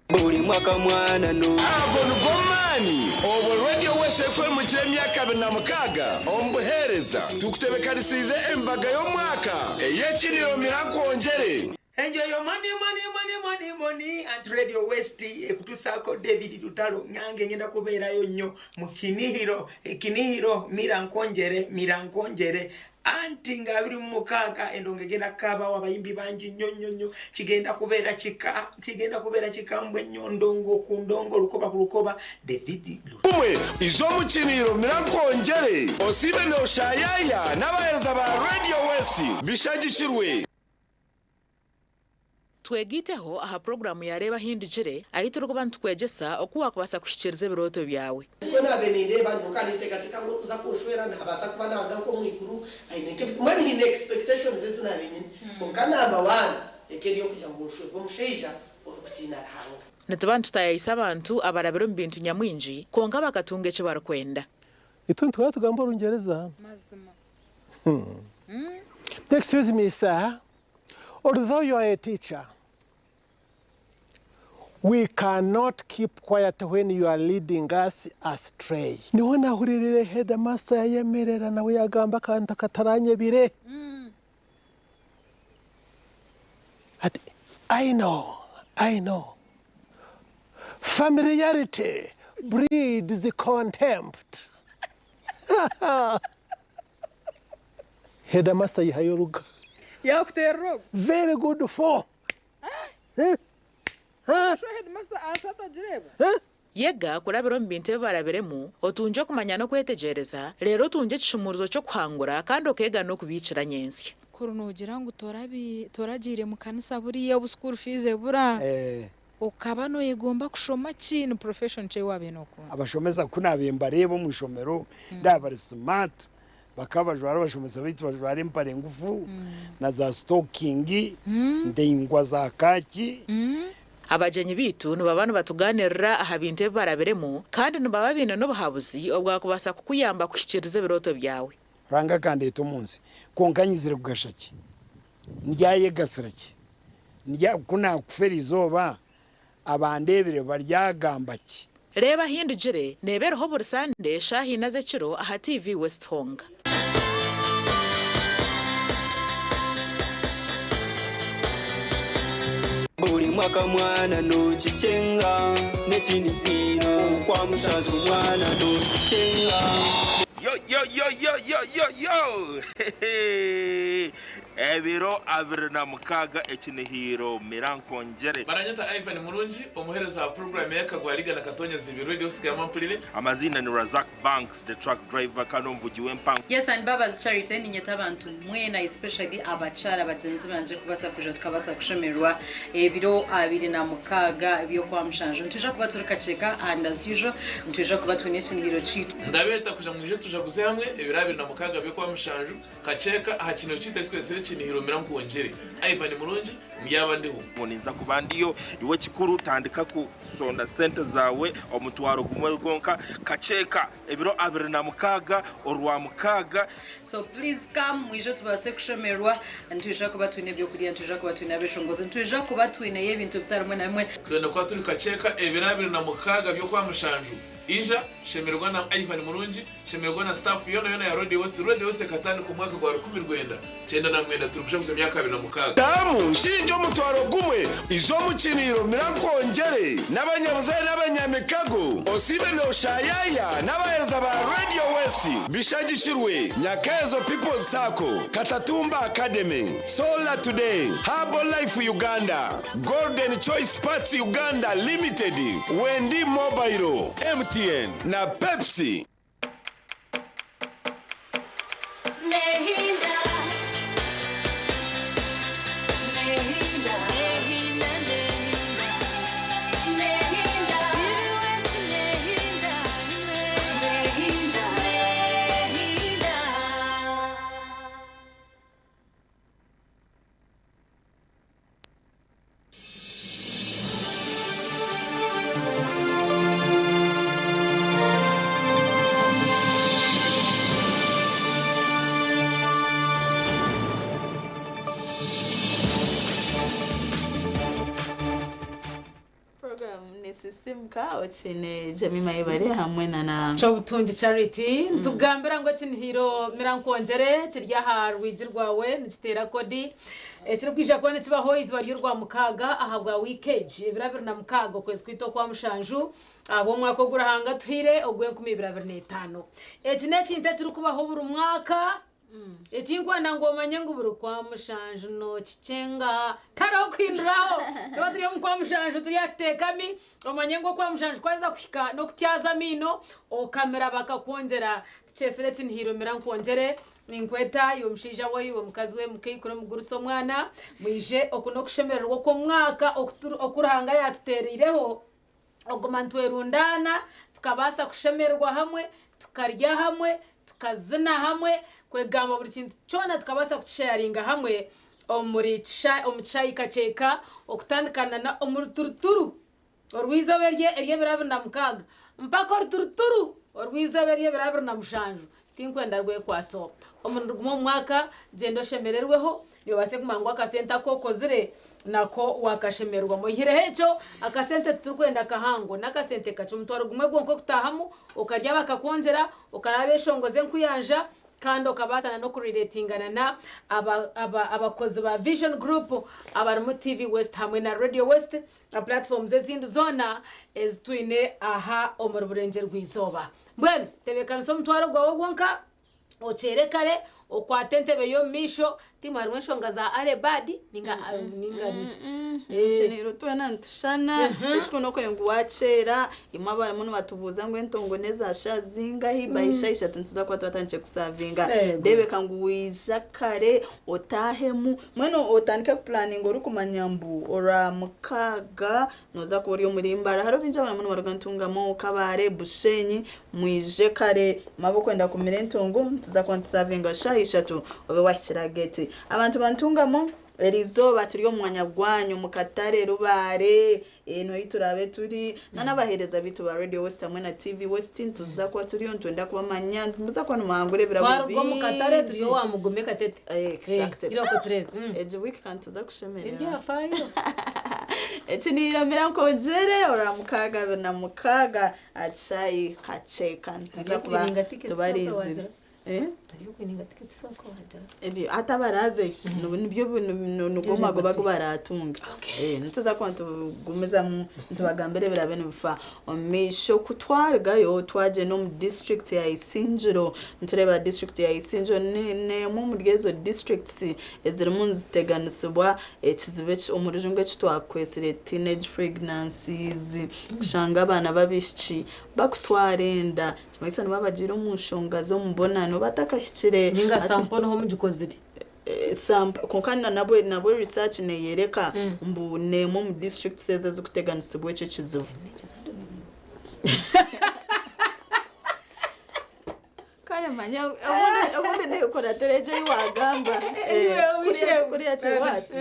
Buri mwaka mwana no. Ago nigo maani obwo Radio West erikwemukira emyaka 26 omu buheereza. Tukutebekanisiize embaga y'omwaka ey'ekiriiro Mira Nkwongyere. Enjoy your money money money money money anti Radio West ekutusaako David Lutalo nange ngenda kubeerayo nnyo mu Kinihiro Kinihiro Mira Nkwongyere Mira Nkwongyere Anti nga 26 endongo egenda kukaabawo abayimbi bangi nnyo nnyo nnyo kigenda kubeera kika kigenda kubeera kikambwe nnyo ndongo ku ndongo lukoba ku lukoba David Gumwe ija omu kiriiro mira nkwongyere osiibe nooshaayaya n'abaheereza ba Radio West bishagikirwe. Twegaiteho aha puroguraamu ya Reeba Ahindugire, ahu turikuba nitukwegyesa oku waakubaasa kuhikiiriza ebirooto byawe. Nikwo naabaire nindeeba nyowe ka ninteekateeka ngu orikuza kunshwera naabaasa kuba naaruga nk'omu iguru aine nk'ebi mbwenu nyine expectations ezi naabaire nyine kwonka number one eka eri ey'okugira ngu nshwerwe omushaija orikutiina Ruhanga. Nituba nitutaayaayisa abantu abarabire omu bintu nyamwingi kwonka bakatunga eki barikwenda. Itwe nituhora tugamba Orungyereza. Excuse me sir, Although you are a teacher, we cannot keep quiet when you are leading us astray. Niho nahuriirire headmaster yayemerera nawe yagamba akantu akataranyebire ati I know, I know, familiarity breeds contempt. Headmaster ayihayo oruga. Yakuterera ogwo. Very good for. Eh? Sho headmaster ahansi atagireeba? Eh? Yega kurabira omu bintu ebi barabiremu, otungye okumanya n'okwetegyereza, reero otungye ekishumuurizo ky'okuhangura kandi okeega n'okubiikira nyentsya. Kuri noogira ngu toragiire mu kanisa buriya obu school fees ebura, okaba nooyegomba kushoma ki? Ni profession ki ei waabaire nookunda? Abashomesa ku naabaire mbareeba omu ishomero ndaaba bari smart, bakaba bajwara abashomesa baitu bajwara empare ngufu na za sitokingi ndaingwa za kaaki. Abagyenyi baitu nibaba nibatugaaniirira aha bintu ebi barabiremu kandi nibaba baine n'obuhabuzi obwakubaasa kukuyamba kuhikiiriza ebirooto byawe. Ruhanga akandeeta omu nsi, kwonka nyizire kugasha ki? Ndyayegasira ki? Ndya, ku naakufa eri izooba, abandeebire baryagamba ki? Reeba Ahindugire neeba eriho buri Sande shaaha ina z'ekiro aha TV West Honga. Buri mwaka mwana nokikyenga nekinihiro kwa mushanju mwana nokikyenga. Yo yo yo yo yo yo yo hehe Ebiro 26 ekinihiiro Mirankongyere. Baranyeta Ivan Murungi, omuheereza wa puroguraamu ey'akagwa Liga na Katonyeza Ibi Radio Sigama Mpurire. Amaziina ni Razak Banks the truck driver kandi omuvugi w'empango. Yes and Mbabazi Charity ninyeta abantu mwena especially abakyara bagyenzi bangye kubaasa kwija tukabaasa kushemererwa ebiro 26 by'okwamushanju. Nitwija kuba turi kakyeka and as usual nitwija kuba twine ekinihiro kyaitu. Ndabeeta kwija mwije tujaguze hamwe ebiro 26 by'okwamushanju Kakyeka aha kinihiro kyaitu eki twetsire ekinihiro mira nkwongyere. Ivan Murungi ndyaba ndiho. Ngu ninza kuba ndiyo. Iwe ekikuru tandika kushonda sente zaawe omutwaro gumwe gwonka. Kakyeka ebiro 26 Orwamukaaga. So please come mwije tubaase kushemererwa. Nitwija kuba twine ebyokurya, nitwija kuba twine abeshongozi, nitwija kuba twineyo ebintu bitari bimwe na bimwe. Twenda kuba turi Kakyeka ebiro 26 by'Okwamushanju. Ija, shemererwa na Ivan Murungi. Shemererwa na staff yoona yoona ya Radio West. Radio West ekatandika omu mwaka gwa 1999 turi kushaguza emyaka 26. Taamu nshingi omutwaro gumwe, ija omu kiniiro mira nkwongyere n'abanyabuzaare n'abanyamikago, osiibe nooshaayaya n'abaheereza ba Radio West. Bishagikirwe Nyakaezo People's Sacco, Katatumba Academy, Solar Today, Herbal Life Uganda, Golden Choice Parts Uganda Limited, Wendi Mobile, MTN na Pepsi. Program Nisisimuka okiine Jemima Yebare hamwe na na. Kyobutungi Charity, Nitugambira ngu ekinihiro mira nkwongyere kiri aha rwigi rwawe nikiteera kodi. Ekirikwija kuba nikibaho eizooba ry'Orwamukaaga aha bwa wiiki egi, ebiro 26 okwezi kwaitu Okwamushanju ahabw'omwaka ogu Ruhanga atuhaire ogw'enkumi ibiri abiri n'etaano. Eki n'ekintu ekirikubaho buri mwaka. Eki nkwenda ngu omanye ngu buri Kwamushanju nookikyenga. Tihariho kuhinduraho. Twaba turi omu Kwamushanju turi aha kiteekami, omanye ngu Okwamushanju kwaheza kuhika n'okutyaza amaino, okamira bakakwongyera. Tikyesire ekinihiro mira nkwongyere. Ninkweta iwe mushaija we, iwe mukazi we, mukaikuru, omugurusi, omwana, mwije oku n'okushemererwa okw'omwaka oku Ruhanga yaatuteereireho, okuguma nitwerundaana tukabaasa kushemererwa hamwe, tukarya hamwe, tukazina hamwe, kwegamba buri kintu kyona tukabaasa kukisheyaringa hamwe omuri omu kishaayi kakyeka okutandikana na omu ruturuturu. Orw'eizooba eryo ery'ebiro 26 mpaka oruturuturu orw'eizooba ery'ebiro 27, tinkwenda rwekwatso. Omurundi gumwe omu mwaka, gyenda oshemererweho, noobaasa kuguma ngu akasente aku okozire nako waakashemererwamu. Oihireho ekyo, akasente titurikwenda kahango, n'akasente kakye, omutwaro gumwe gwonka okutaahamu, okarya bakakwongyera, okaraba beeshongoza enkuyanja, Kandi okabaasa na n'okurelatingana na abakozi ba Vision Group abarimu TV West hamwe na Radio West na platforms ezindi zoona ezi twine aha omuri Burengyerwa-izooba. Mbwenu tebeekanisa omutwaro gwawe gwonka, okyere kare, Okwate entebe y'omu maisho, timu harimu enshonga za early bird ninga ninga Niro twena nitushana ekikuru n'okureba ngu wakyera. Imwe abarimu nibatubuuza ngu entongo n'eza shaaha zingahi, by shaaha 3 nituza kuba twatandikire kusavinga. Reebeka ngu waija kare otaahemu, mbwenu otandike kupulaninga orikumanya mbu orwa mukaaga nooza kuba ori omuri Mbara. Hariho baingi abarimu nibaruga Ntungamo, Kabale, Bushenyi, mwije kare mwaba orikwenda kumira entongo, nituza kuba nitusavinga shaaha 3 obe wahikire aha geeti. Abantu ba Ntungamo, eriizooba turi omu mwanya gwanyu omu katare Rubare, niho ei turaabe turi n'abaheereza baitu ba Radio West hamwe na TV West, nituza kuba turiyo nitwenda kubamanya, nimuza kuba nimuhangura ebirabo Twaruga omu katare turi bingi. owa Mugume Katete. Exactly. Gira okwo turebe. Egi wiiki kandi tuza kushemererwa. Ebyafaayo. Eki niiramira nkongyere orwa mukaaga 26 aha kishaayi Kakyeka, nituza Hariyo kuba okwininga tickets tubarinzire. wagira. Eh? Hariyo okwininga tickets sooka wagira. Ebyo atabaraze nibyo nigwo magoba agu baratunga. Nituza kuba nitugumizamu nitubagambira ebiraabe nibifa omu maisho. Ku twarugayo twagyenda omu district ya Isingiro, nitureeba district ya Isingiro n'emwe omuri ezo districts ezirimu niziteganisibwa ekizibu eki omu rujungu eki twakwetsire teenage pregnancies, kushanga abaana b'abaishiki bakutwara enda, kimanyisa nibaba bagiire omu nshonga z'omubonano batakahikire. Ninga sample niho mugikozire. Konka na nabwe nabwe research neyereka mbu n'emwe omu districts ezo ezikuteganisibwa ekyo ekizibu. Kare manya obundi nekuratira egyo ei wagamba. Iwe wishe. Kuriya kiri waasi.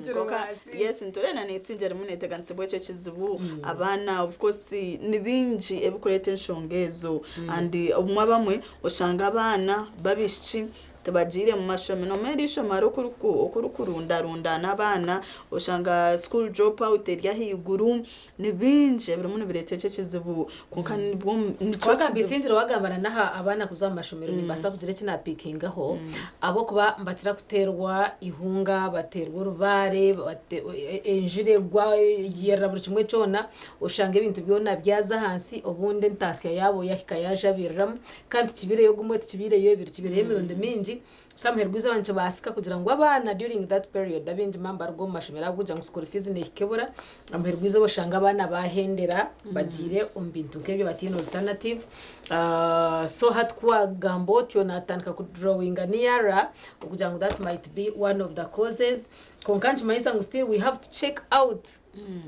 Kiri Konka waasi. yes, nitureeba n'Isingiro erimu neteganisibwa ekyo ekizibu. Abaana, of course, ni bingi ebikureeta enshonga ezo, and obumwe abamwe oshanga abaana b'abaishiki tibagiire mu mashomero. Nomanya eri ishomero okurikurundarundana abaana, oshanga school drop out eri ahaiguru. Ni bingi ebirimu nibireeta ekyo ekizibu, konka nibwo nikyo Wagamba kizibu. Isingiro, wagambana n'aha abaana kuza mu mashomero, nimbaasa kugira eki napikingaho, ahabw'okuba mbakira kuteerwa ihunga, bateerwa orubaare, enjura egwa yerera buri kimwe kyona, oshanga ebintu byona byaza ahansi, obundi entaasya yaabo yahika yajabiriramu, kandi tikibiireyo gumwe, tikibiireyo ebiri, kibiireyo emirundi mingi. So amuheru gw'eizooba nikibaasika kugira ngu abaana during that period abaingi mamba baruga omu mashomero ahabw'okugira ngu school fees nehika ebura, amuheru gw'eizooba oshanga abaana bahendera bagiire omu bintu nk'ebyo bataine alternative. So hati ku wagamba otyo natandika kudrawinga nearer okugira ngu that might be one of the causes, konka nikimanyisa ngu still we have to check out,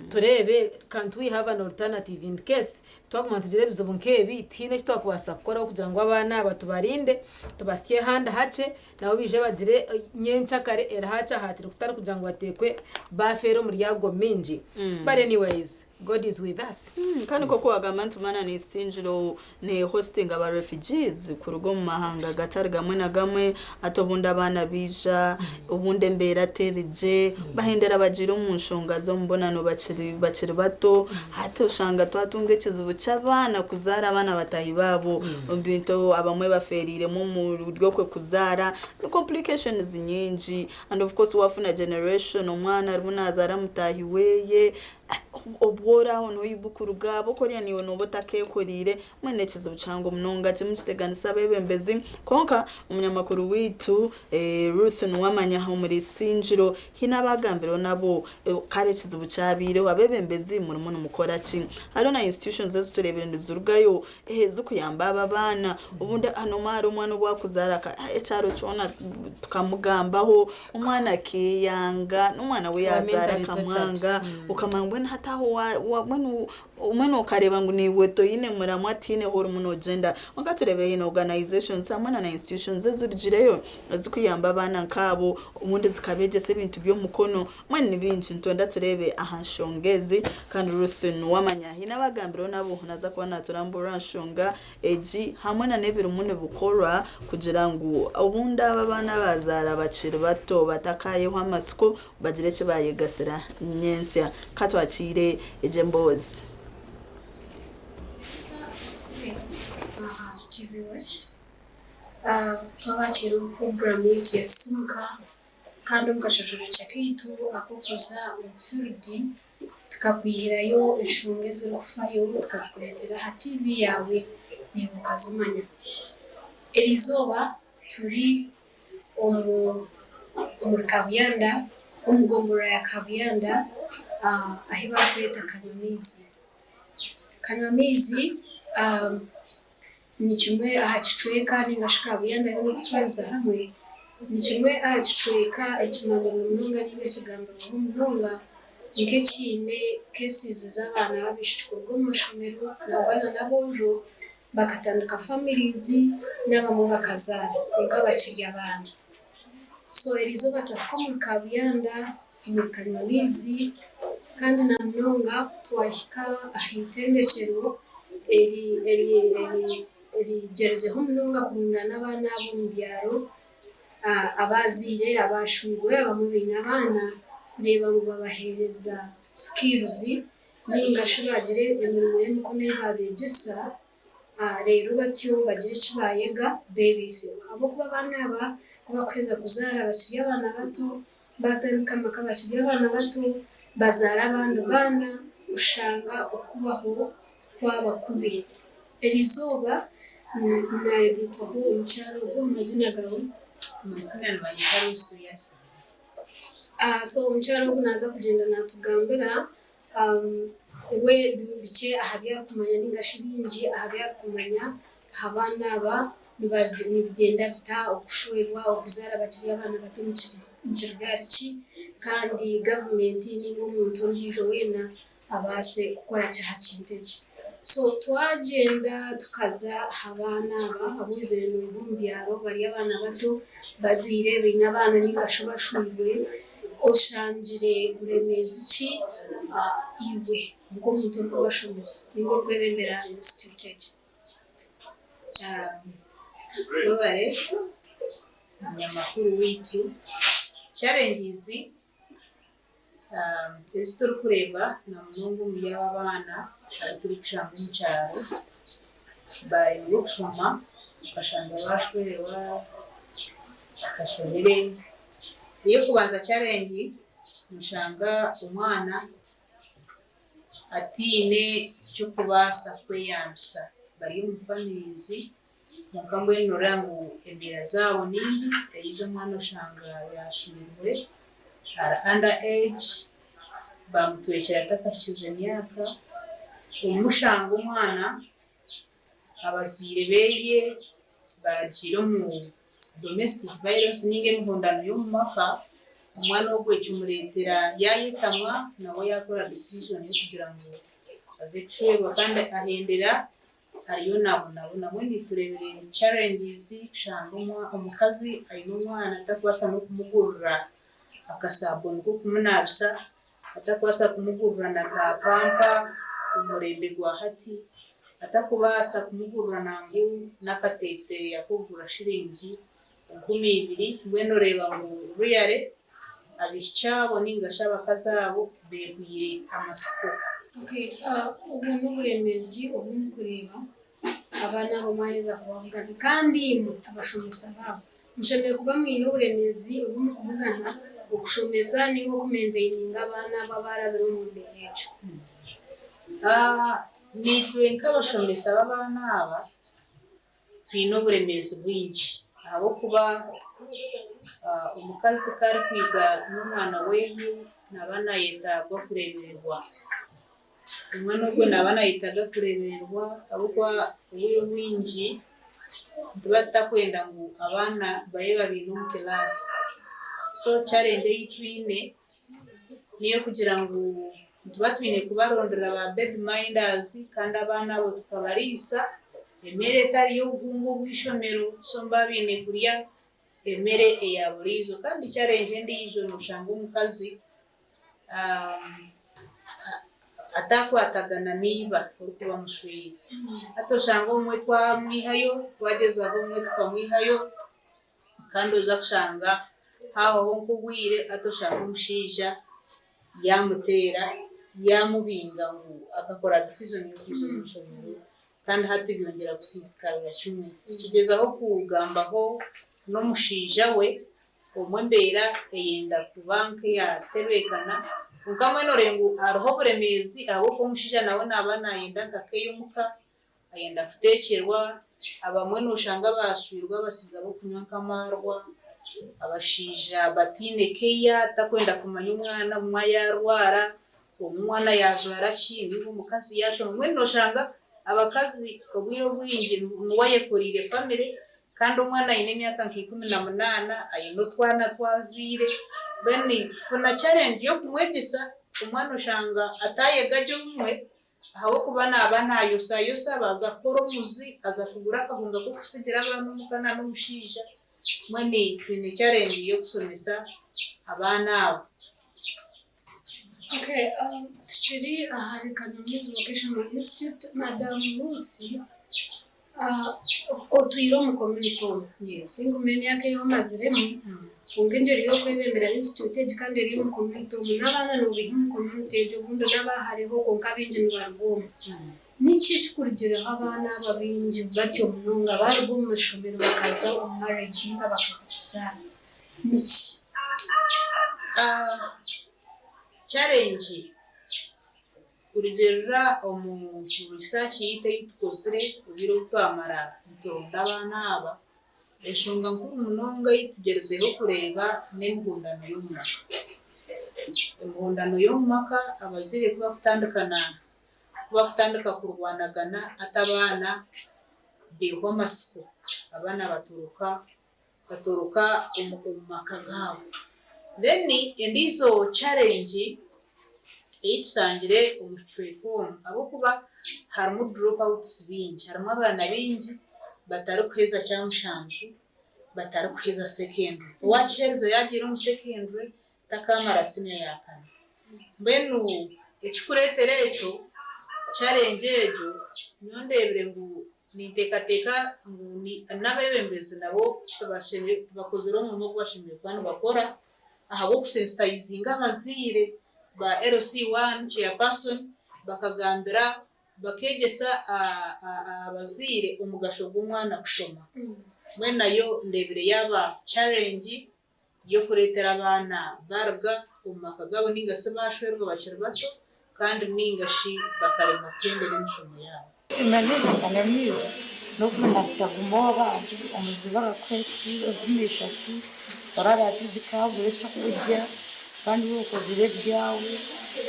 tureebe can't we have an alternative in case twaguma nitugira ebizibu nk'ebi, tihaine eki twakubaasa kukoraho kugira ngu abaana aba tubarinde, tubasye ahandi hakye nabo baije bagire nyenkyakare eri hakye hakiri, kutari kugira ngu bateekwe bafeera omuri ago mingi. But anyways, God is with us. Kandi nk'oku wagamba nti mana n'Isingiro ne hosting aba refugees kuruga omu mahanga gatari gamwe na gamwe, ati obundi abaana baija, obundi embeera terigye, bahendera bagiire omu nshonga z'omubonano bakiri bato. Hati oshanga twatunga ekizibu ky'abaana kuzaara abaana batahi baabo omu bintu abamwe bafeeriiremu omu buryo kwe kuzaara, ni complications nyingi. And of course wafuna generation omwana arimu nazaara mutahi weye, obworaho niho bukuruga bokorya niwe noba otakeekoriire. Mwene ekizibu kihango munonga kimu kiteganisa abeebembezi, konka omunyamakuru waitu Ruth Nuwamanya omuri Isingiro hiine abagambireho nabo kare ekizibu kyabiireho, abeebembezi murimu nimukora ki? Hariho na institutions ezitureebire nizirugayo zikuyamba aba abaana. Obundi hano hari omwana obu akuzaara ekyaro kyona tukamugambaho, omwana akeyanga n'omwana we yazaara mentally tortured. akamwanga, okamanya mbwenu hati aho mbwenu mbwenu okareba ngu niiwe toine muramwa, tiine ahu orimu nogyenda. Konka tureebe hiine organizations hamwe na institutions ezirugireyo ezikuyamba abaana nkaabo, obundi zikabeegyesa ebintu by'omukono. Mbwenu ni bingi nitwenda tureebe aha nshonga ezi, kandi Ruth Nuwamanya hiine abagambireho nabo naza kuba naturamburira aha nshonga egi hamwe na n'ebirimu nibikorwa kugira ngu obundi aba abaana bazaara bakiri bato batakayeho amasiko, bagire eki bayegasira nyensya. Katwakiire egyo emboozi. Aha TV West. Twabakira omu puroguramu yaitu ya Simuka, kandi omu kashojorokye kaitu ak'okuza omu field tukakwihirayo enshonga ezirikufayo tukazikureetera aha TV yaawe naiwe okazimanya. Eriizooba turi omu omuri Kabuyanda omu gomborora ya Kabuyanda ahu barikweta Kanywamaizi. Kanywamaizi ni kimwe aha kicweka ninga shi Kabuyanda yoona okutwariza hamwe ni kimwe aha kicweka ekimanyirwe munonga ninga ekigambirweho munonga nk'ekiine cases z'abaana b'abaishiki kuruga omu mashomero nangwa na n'aboojo bakatandika families n'abamwe bakazaara kwonka bakiri abaana. So eriizooba twahika omuri Kabuyanda omuri Kanywamaizi kandi na munonga twahika aha itendekyero eri eri eri erigyerizeho munonga kurundaana abaana aba omu byaro abazaire abashwirwe abamwe baine abaana kureeba ngu babaheereza skills ninga shi bagira emirimo y'emikono ei babeegyesa reero batyo bagire eki baayega beebiiseho. Ahabw'okuba abaana aba ku bakuheza kuzaara bakiri abaana bato, baatandika amaka bakiri abaana bato, bazaara abandi baana, oshanga okubaho kwaba kubi. Eriizooba naayegaitwaho omukyara ogu, amazina gaawe? Amazina nibanyeta Ruth Yasmin. So omukyara ogu naaza kugyenda naatugambira we bikye aha bi arikumanya ninga shi bingi aha bi arikumanya aha baana aba nibigyenda bita okushwerwa, okuzaara bakiri abaana bato nikiruga ahari ki kandi gavumenti ninga omuntu ondiijo weena abaase kukora ki aha kintu eki. So twagyenda tukaza aha baana aba abu oizire noiha omu byaro bari abaana bato bazaire baine abaana ninga shi bashwirwe, oshangire buremeezi ki iwe nk'omuntu orikubashomesa ninga orikwebembera institute egi? Webare munyamakuru waitu. Challenges ezi turikureeba na munonga omuri aba abaana abu turikushanga omu kyaro, baayenda kushoma okashanga baashwerwa batashomire. Ey'okubanza challenge noshanga omwana ataine ky'okubaasa kweyambisa bari omu families kwonka mbwenu noreeba ngu embeera zaabo nimbi, either omwana oshanga yaashwerwe ari under age bamutwekyera atakahikize myaka, obumwe oshanga omwana abazaire beye baagiire omu domestic violence ninga emihondano y'omu maka, omwana ogwo ekimureetera yaayetamwa nawe yaakora decision y'okugira ngu aze kushwerwa kandi ahendera ariyo naabonabona. Mbwenu nitureebire challenges kushanga omukazi aine omwana atakubaasa n'okumugurira akasabuuni k'okumunaabisa, atakubaasa kumugurira na ka pamper omu murembe gwa hati, atakubaasa kumugurira nangwa n'akateteeya k'okugura shiringi 2000, mbwenu oreeba ngu really abaishiki abo ninga shi abakazi abo beehwire amatsiko. Okay, obwo n'oburemeezi obu ndikureeba abaana abo mwaheza kubabugana kandi imwe abashomesa baabo mushemereire kuba mwine oburemeezi obu murikubugana okushomesa ninga okumaintaininga abaana abo abarabire omu mbeera egyo. Naitwe nk'abashomesa b'abaana aba twine oburemeezi bwingi ahabw'okuba omukazi ku arikwija n'omwana weye naaba nayetaagwa kureebererwa. Omwana ogwo naaba nayetaaga kureebererwa ahabw'okuba obwire obwingi nituba tutakwenda ngu abaana babe babiine omu class. So challenge ei twine n'ey'okugira ngu nituba twine kubarondera ba baby minders kandi abaana abo tukabariisa emere etari y'obuhunga obw'eishomero so nibaba baine kurya emere eya buriijo. Kandi challenge endiijo noshanga omukazi atakwatagana n'iba orikuba amushwire. Hati oshanga obumwe twamwihayo, twagyezaho obumwe tukamwihayo kandi oza kushanga hahwaho nk'obwire hati oshanga omushaija yaamuteera, yaamubinga ngu akakora decision y'okwija omu ishomero kandi hati byongyera kusiisikarira kimwe. Tukigyezaho kugambaho n'omushaija we, obumwe embeera eyenda kuba nk'eyatebeekana kwonka mbwenu oreeba ngu hariho oburemeezi ahabw'okuba omushaija nawe naaba nayenda nka care omuka, ayenda kuteekyerwa, abamwe noshanga bashwirwe abashaija b'okunywa nk'amaarwa. Abashaija bataine care, takwenda kumanya omwana obumwe yaarwara, omwana yaajwara ki, ninga omukazi yaashoma. Mbwenu nooshanga abakazi obwire obwingi niwe ayekoriire famire kandi omwana aine emyaka nka 18, aine otwana tu azaire. Mbwenu tufuna challenge y'okumwegyesa, omwana oshanga ataayega gye obumwe ahabw'okuba naaba naayosayosa, baaza kukora omuzi, aza kugura akahunga k'okusigira abaana omuka na n'omushaija. Mbwenu twine challenge y'okushomesa abaana abo. Okay, tukiri ahari Kanyamizi Vocational Institute, Madam Lucy, otwire omu community omu. Tingumanya emyaka ei omaziremu, kwonka engyeri y'okwebembera institute egi kandi eri omu community omu, n'abaana noobaiha omu community egyo obundi n'abahariho kwonka abaingi nibaruga omu. Niki ekikurugireho abaana aba baingi batyo munonga baaruga omu mashomero bakaza omu marriage ninga bakaza kuzaara? Niki? Challenge kurugiirira omu research yaitu ei tukozire obwire obu twamara nituronda abaana aba, enshonga nkuru munonga ei tugyerizeho kureeba n'emihondano y'omu maka. Emihondano y'omu maka abazaire ku bakutandikana ku bakutandika kurwanagana hati abaana baihwa amatsiko, abaana batoroka batoroka omu maka gaabo. Then endiijo challenge ei tushangire omu kicweka omu ahabw'okuba harimu drop outs baingi, harimu abaana baingi batarikuheeza kyamushanju, batarikuheeza secondary. Owaakiheerize yaagiire omu secondary takaamara siniya ya kana. Mbwenu ekirikureetera ekyo, challenge egyo, nyowe ndeebire ngu ninteekateeka ngu n'abeebembezi nabo tibakozire omurimo ogu bashemereire kuba nibakora ahabw'okusensitayizinga abazaire ba LC1, chairperson, bakagambira bakeegyesa abazaire omugasho gw'omwana kushoma. Mbwenu nayo ndeebire yaaba challenge y'okureetera abaana baaruga omu maka gaabo ninga shi baashwerwa bakiri bato kandi ninga shi bakaremwa kuhendera emishomo yaabo. Emaliza Kanyamizi n'okumanya kutaguma ow'abantu omuzibu akakuha eki 3000 oraba tizikabura ekyokurya kandi waaba okozire ebyawe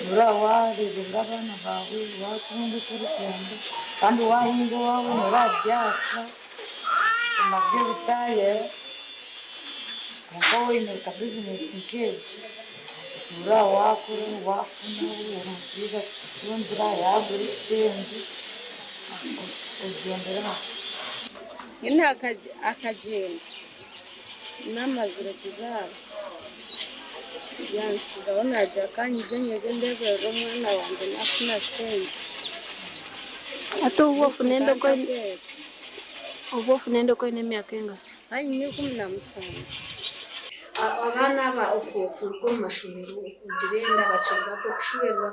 noraba wareeberera abaana baawe watunga eki orikwenda kandi wahinga owaawe noraba byafa nabyo bitayera kwonka waaba oine ka bizinesi nk'egyo noraba wakora wafuna omushaija akutungira yagura ekitengye ogyendera aho. Nyine akagyenda namazire kuzaara yansigaho naagira kanyije nyeze ndeeberere omwana wangye nafuna sente. Hati obu ofuna endoko obu ofuna endoko oine emyaka engahi? Nyine 17. Abaana aba okuruga omu mashomero okugira enda bakiri bato okushwerwa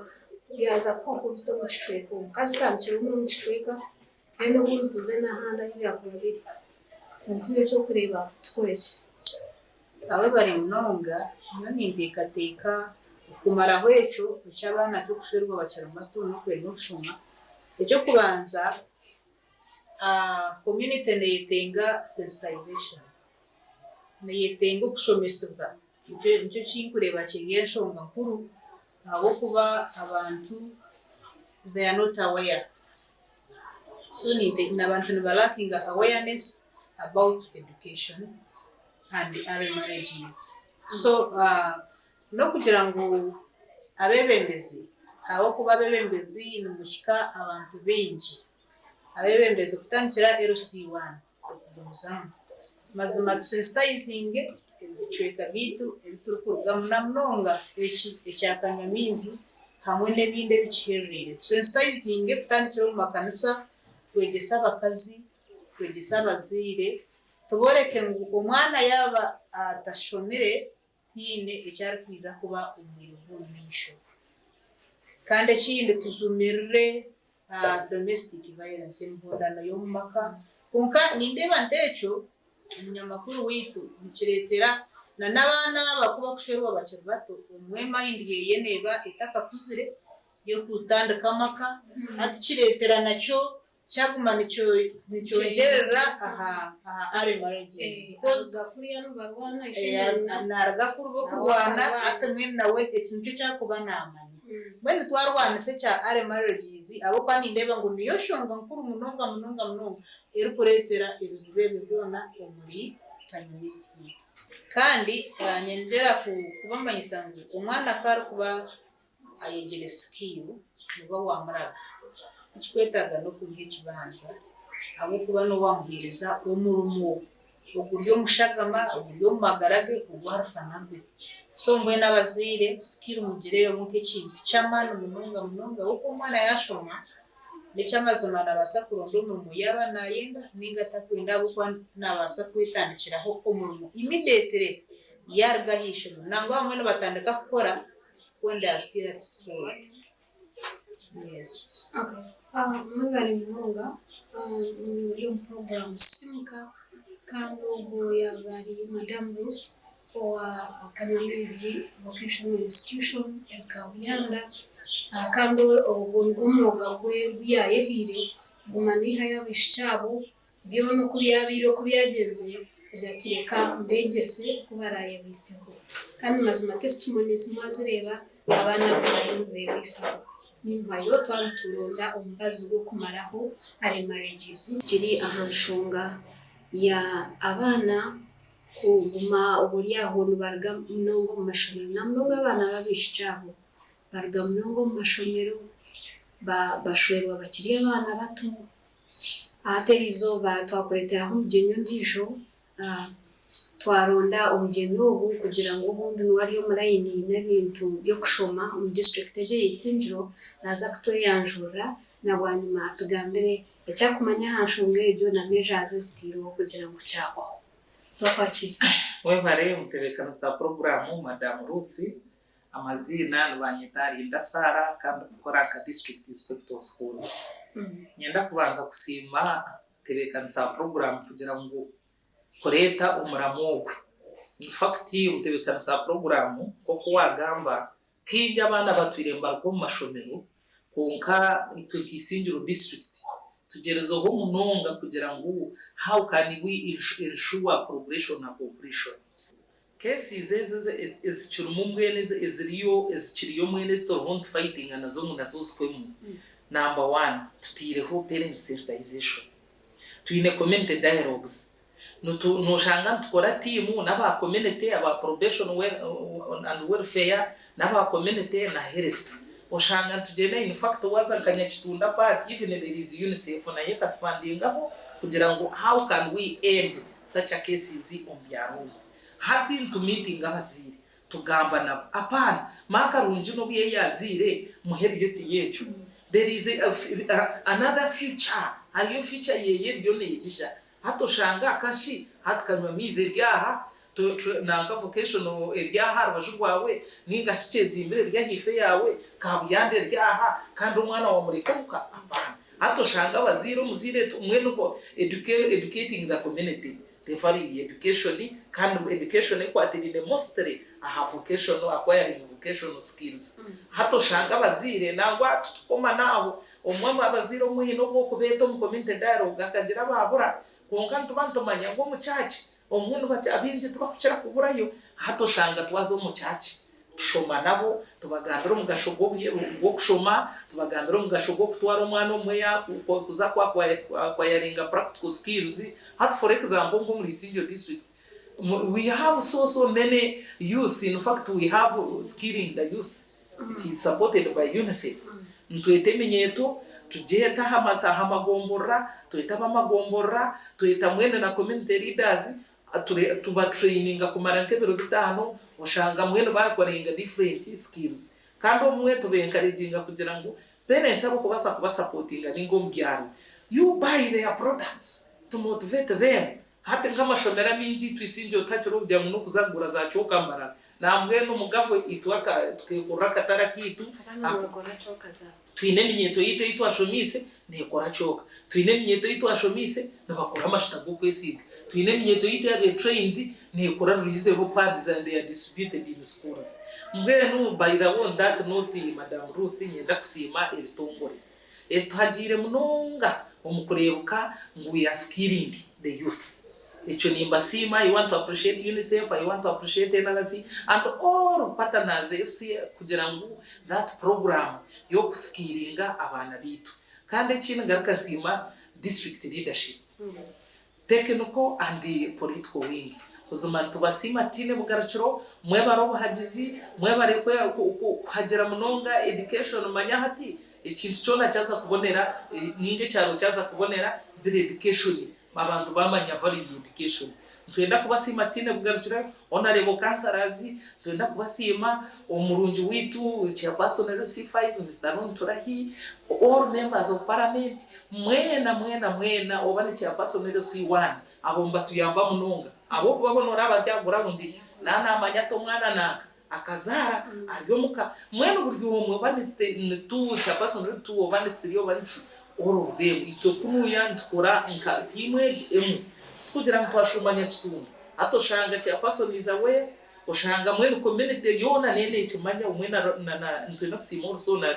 byaza kukuruta omu kicweka omu kandi tutandikire omu kicweka then obundi tuze n'ahandi ahu byakuba biri kwonka iwe ekyokureeba tukore ki? Awe bari munonga, nyowe ninteekateeka okumaraho ekyo eky'abaana ky'okushwerwa bakiri bato n'okwenda okushoma. Eky'okubanza, community neeyetenga sensitization, neeyetenga okushomesibwa. Nikyo nikyo kinkureeba kiri enshonga nkuru ahabw'okuba abantu they are not aware. So abantu nibalackinga awareness about education and early marriages. So n'okugira ngu abeebembezi, ahabw'okuba abeebembezi nimuhika abantu baingi, abeebembezi kutandikira LC1 okugumizamu. Mazima tusensitayizinge ebicweka byaitu ebi turikurugamu na munonga eki ekya Kanyamizi hamwe n'ebindi ebikihereriire. Tusensitayizinge kutandikira omu makanisa, twegyese abakazi, twegyese abazaire, tubooreke ngu omwana yaaba atashomire tihaine eki arikwija kuba omu bwire bw'omu maisho. Kandi ekindi tujumirire domestic violence, emihondano y'omu maka. Kwonka nindeeba nti ekyo omunyamakuru waitu nikireetera na n'abaana aba ku bakushwerwa bakiri bato, omwe mind yeye neeba etakakuzire y'okutandika amaka, hati kireetera nakyo Kyaguma nikyongyerera aha aha early marriages because naruga kuruga okurwana hati mbwenu nawe eki nikyo kyakuba namanya. Mbwenu twarwanisa ekya early marriages ahabw'okuba nindeeba ngu niyo nshonga nkuru munonga munonga munonga erikureetera ebizibu ebyo byona omuri Kanyamwisi. Kandi nyongyera kubamanyisa ngu omwana ku arikuba ayegire skill niba wamuraga ekikwetaaga n'okumuha ekibanza ahabw'okuba noba wamuheereza omurimo oguri omu shagama, oguri omu magara ge ogu arifa nagwo. So mbwenu abazaire skill mugireebemu nk'ekintu ky'amaani munonga munonga ahabw'okuba omwana yashoma n'eky'amazima nabaasa kuronda omurimo yaaba nayenda ninga atakwenda ahabw'okuba nabaasa kwetandikiraho omurimo immediately yaruga ah'eishomero. Nangwa abamwe nibatandika kukora when they are still at school. Yes. Okay. Mwebare munonga muri omu program Sisimuka kandi ogwo yaaba ari Madam Ruth owa Kanyamaizi Vocational Institution eri Kabuyanda kandi ogwo nigwo mwoga gwe ogu yaayehaire kuguma naihayo abaishiki abo Byona oku byabaire oku byagyenzire, agira ati, Reka mbeegyese oku baraayebaiseho. Kandi mazima testimonies mwazireeba, abaana abo bariyo nibeebaisaho. Meanwhile, twaba nituronda omubazi gw'okumaraho early marriages. Tukiri aha nshonga ya abaana kuguma oburi aho nibaruga munonga omu mashomero namunonga abaana b'abaishiki abo baruga munonga omu mashomero bashwerwa bakiri abaana bato. Hati eriizooba twakureeteraho omugyenyi ondiijo, twaronda omugyenyi ogu kugira ngu obundi niwe ari omu layini n'ebintu by'okushoma omu disiturikiti egi eya Isingiro, naaza kutweyanjurira na bwanyima atugambire eki arikumanya aha nshonga egyo na measures ezitairweho kugira ngu kyahwaho. Twakwakira. Webare omutebeekanisa wa puroguraamu Madam Ruth. Amaziina nibanyeta Linda Sarah kandi nkora nka District Inspector of Schools. Niinyenda kubanza kusiima ntebeekanisa ya puroguraamu kugira ngu kureeta omuramwa ogu. In fact omutebeekanisa wa puroguraamu nk'oku waagamba, kaingi abaana batwire nibaruga omu mashomero kwonka itwe nka Isingiro District tugyerizeho munonga kugira ngu how can we ensure progression na completion. Cases ezo ezikirimu mbwenu eziriyo ezikiriyo mbwenu ezi turiho nitu fightinga nazo ngu nazo zihwemu, number one tutaireho parent sensitization, twine community dialogues, nitu noshanga nitukora team n'aba community aba probation and welfare n'aba community na health, oshanga nitugyenda in fact waaza nka Nyakitunda part even there is UNICEF nayo ekatufandingaho kugira ngu how can we end such a cases omu byaro omu. Hati nitu meetinga abazaire tugamba nabo apaana ma karungi nobu ye yazaire muhe eriyo tiyo ekyo there is a another future hariyo future yeye eriyo neyija hati oshanga kashi hati kanywa amaizi eri aha nanka vocational eri aha aharubaju rwawe ninga shi kyezimbire eri ahaifo yaawe kabuyanda eri aha kandi omwana wamureka omuka apaana hati oshanga abazaire omuzaire mbwenu educating the community The value ya education kandi education ekwatiraine mostly aha vocational, acquiring vocational skills. Hati oshanga abazaire nangwa titukoma n'aho, obumwe abazaire obumwe haine obu orikubeeta omu community dialogue hakagira abaabura kwonka nituba nitumanya ngu omu church obumwe abaingi tibakukira kuburayo, hati oshanga twaza omu church Tushoma nabo, tubagambira omugasho gw'okushoma, tubagambira omugasho gw'okutwara omwana omwe kuza ku acquiringa practical skills. Hati for example nk'omuri Isingiro district, we have so so many youths, in fact we have skilling the youth, it is supported by UNICEF. Nitweta eminyeeto, tugyeta aha magomborora, tweta ab'amagomborora, tweta mbwenu na community leaders, Tuba traininga kumara nk'ebiro bitaano oshanga mbwenu bakoringa different skills kandi obumwe tuba encouraginga kugira ngu parents abarikubaasa kuba supportinga ninga omu byaro you buy their products to motivate them. Hati nk'amashomero amaingi itwe Isingiro tihakiriho kugira ngu n'okuza kugura za kyoka mbarara nambwenu omugabwe itwe tukekorera akatare akaitu. Abaana nibakora kyoka zaabo. Twine eminyeeto yaitu ei twashomiise neekora kyoka. Twine eminyeeto ei twashomiise nibakora amashuta g'okwesiiga. Twine eminyeeto yaitu eyabaire trained neekora reusable pads and they are distributed in schools. Mbwenu by the way on that note Madam Ruth niinyenda kusiima ebitongore ebituhagiire munonga. omu kureebuka ngu we are skilling the youth. Ekyo nimbasiima, I want to appreciate UNICEF, I want to appreciate NRC and all partners FCA kugira ngu that program y'okusikiringa abaana baitu. Kandi ekindi ngaruka nsiima district leadership, technical and political wing. Buzima nitubasiima tutiine bugarukiro, mwebare obuhagizi, mwebare kuhagira munonga education manya hati ekintu kyona kyaza kubonera ninga ekyaro kyaza kubonera biri education abantu bamanya value ya education. Nitwenda kubasiima tutiine bugarukiro, honourable councillors, nitwenda kubasiima omurungi waitu chairperson LC5 Mr. Ron Turahi, all members of parliament, mwena mwena mwena oba ni chairperson LC1 abo nibatuyamba munonga. Ahabw'okuba bo nooraba ari aha ground naanamanya ati omwana nanka akazaara ari omuka mbwenu buri omwe oba ni tu chairperson L2 oba ni 3 oba niki all of them itwe kunuya nitukora nka tiimu egi emwe tikugira ngu twashuuma Nyakitumba hati oshanga chairperson is aware oshanga mbwenu community yoona neyo nekimanya obumwe na nitwenda kusiima also na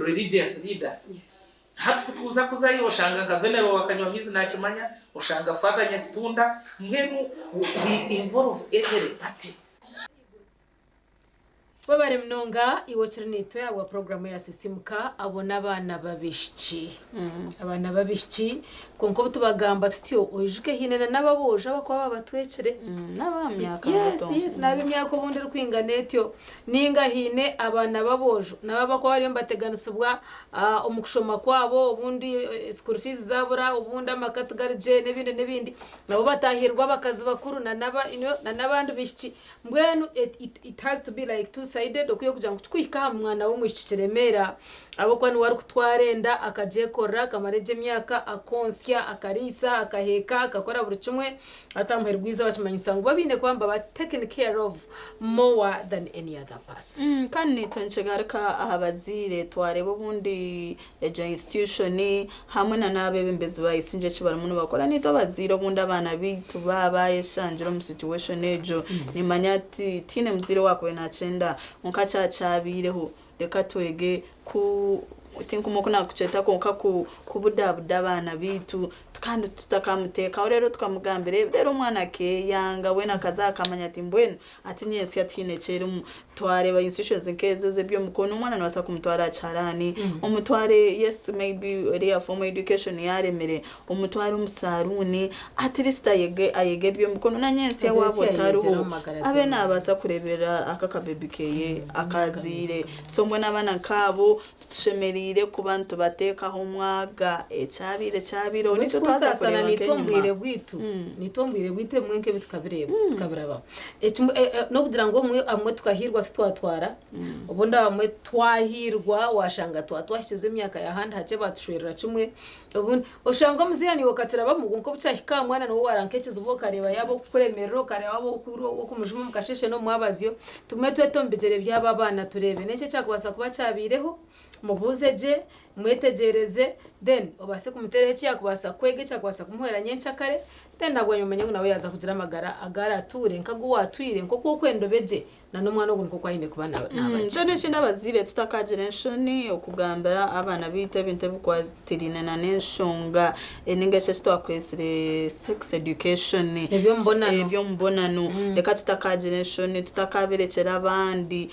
religious leaders Hati ku tuza kuzayo oshanga nka Venerable wa Kanywamaizi nakimanya, oshanga Father Nyakitunda, mbwenu we involve every party. Webare munonga iwe okiri naitwe ahabwa puroguramu eya Sisimuka. Abo n'abaana b'abaishiki. Abaana b'abaishiki kwonka obu tubagamba tutyo oijuke haine na n'ab'aboojo abakuba babatwekire. N'ab'emyaka Yes, mito. yes, n'ab'emyaka obundi erikwingana etyo. Nainga haine abaana b'aboojo nabo abakuba bariyo nibateganisibwa omu kushoma kwabo, obundi school fees zaabura, obundi amaka tigari gye n'ebindi n'ebindi. Nabo bataahirwa abakazi bakuru na n'abandi baishiki. Mbwenu it has to be like two sided okwiha kugira ngu kikuhika aha mwana w'omwishiki kiremeera ahabw'okuba niwe arikutwara enda akagyekorera akamara egyo emyaka akonsya, akariisa, akaheeka, akakora buri kimwe. Hati aha muheru gw'eizooba kimanyisa ngu bo baine kuba nibaba taken care of more than any other person. Kandi naitwe nikigaruka aha bazaire twareeba obundi egyo institution hamwe na n'abebembezi ba Isingye eki barimu nibakora naitwe abazaire obundi abaana baitu baaba bayeshangira omu situation egyo nimanya tihaine muzaire owakubaire nakyenda kwonka kyaba kyabaireho reka twege ku tinkumanya oku nakukyeta kwonka kubudabuda abaana baitu kandi tutakamuteekaho reero tukamugambira ebi reero omwana akeyanga weena akaza akamanya ati mbwenu Ati nyentsya tihaine eki erimu. Twareeba institutions nk'ezo ez'eby'emikono omwana noobaasa kumutwara aha kiharani, omutware yes maybe eriya formal education yaaremire, omutware omu saruuni at least ayege ayege eby'emikono na nyentsya Agire waaba eki yaayegyera otariho omu magara abe ge. naabaasa kureeberera ako akabebi keeye aku azaire. So mbwenu abaana nk'abo Titushemereire kuba nitubateekaho omwaga ekyabaire kyabaireho Mbwenu nikyo twaza ekirikunsaasana kureeba naitwe omu nk'enyima. bwire bwaitu, naitwe omu bwire bwaitu ebimwe nk'ebi tukabireeba, tukabirabaho. Ekimwe n'okugira ngu obumwe abamwe tukahiirwa titwatwara, obundi abamwe twahiirwa waashanga twatwahikize emyaka y'ahandi hakye baatushwerera kimwe, obundi oshanga omuzaire naiwe okakirabamu kwonka obu kyahika aha mwana niwe waara nk'ekizibu okareeba yaaba ow'okukuremeerera okareeba yaaba ow'okumujuma omu kasheeshe n'omu mwabazyo. Tugume twete omu bigyere by'abo abaana tureebe n'enki ekyakubaasa kuba kyabaireho, mubuuze gye, mwetegyereze, then obaase kumuteeraho eki yaakubaasa kwega ekyakubaasa kumuhwera nyenkyakare, then nabwanyima omanye ngu nawe yaaza kugira amagara agu araatuure nk'agu waatwire, nk'oku orikwenda obe gye, na n'omwana ogu nikwo oku aine kuba naaba gye. Kyona ekindi abazaire tutakagira enshoni okugambira abaana baitu ebintu ebikwatiraine na n'enshonga ninga shi eki twakwetsire sex education, Eby'omubonano. eby'omubonano. Reka tutakagira enshoni, tutakabirekyera abandi.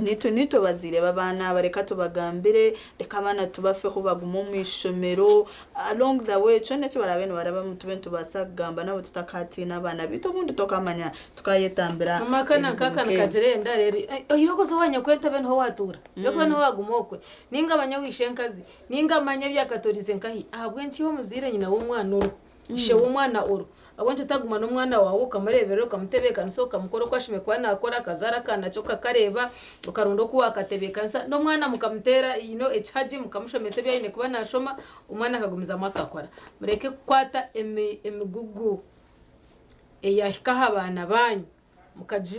Naitwe niitwe bazaire b'abaana aba, reka tubagambire, reka abaana tubafeho bagume omu ishomero. Along the way, kyona eki baraabe nibarabamu tube nitubaasa kugamba nabo tutakatiina abaana baitu obundi tokamanya tukayetambira Amaka ebizibu nankaka nk'ebyo. nikagira enda reero oyihireho kuza owa nyakwentabe niho watuura, oyihireho kuba niho waguma okwe, ninga manya owa ishenkazi, ninga manya ebyakatorize nkahi, ahabw'enki iwe omuzaire nyina w'omwana oriho, ishe w'omwana oriho, ahabw'enki otaguma n'omwana waawe okamureeberera, okamutebeekanisa, okamukora oku ashemereire kuba naakora, akazaara akaana ki okakareeba, okaronda oku waakatebeekanisa, n'omwana mukamuteera you know ekihagi mukamushomesa ebi aine kuba naashoma, omwana akagumizamu akakora. Mureke kukwata emi emigugu eyaahika aha baana baanyu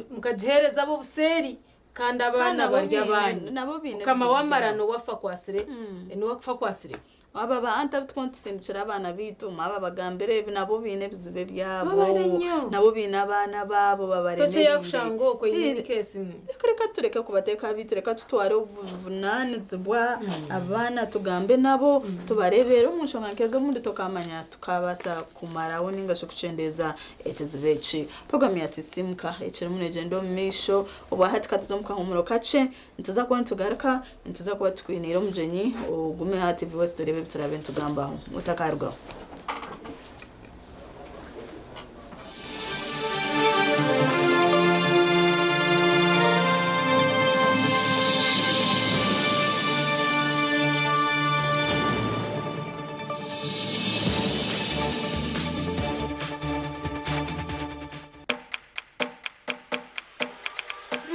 mukagiheereza ab'obuseeri. Kandi abaana nabo bari biine- abaanyu. nabo biine Mukama ebizibu wamara byabo. niwe afa akwasire, niwe akufa akwasire. Aba ba aunty abu tusindikira abaana baitu mwaba bagambire ebi, nabo biine ebizibu ebyabo. Babare nnyo. Nabo biine abaana baabo babaremereire. Tokyeya kushanga okwo eine case. Reka reka tureke kubateeka abiitu, reka tutware obuvunaanizibwa abaana, tugambe nabo, tubareebere omu nshonga nk'ezo, obundi tukamanya tukabaasa kumaraho ninga shi kukyendeza ekizibu eki. Puroguramu ya Sisimuka ekirimu neegyenda omu maisho. Obwa hati katuze omu kahumuro kakye, nituza kuba nitugaruka, nituza kuba tukwiniire omugyenyi. Ogume aha TV West turebe ebi turabe nitugambaho, otakarugaho.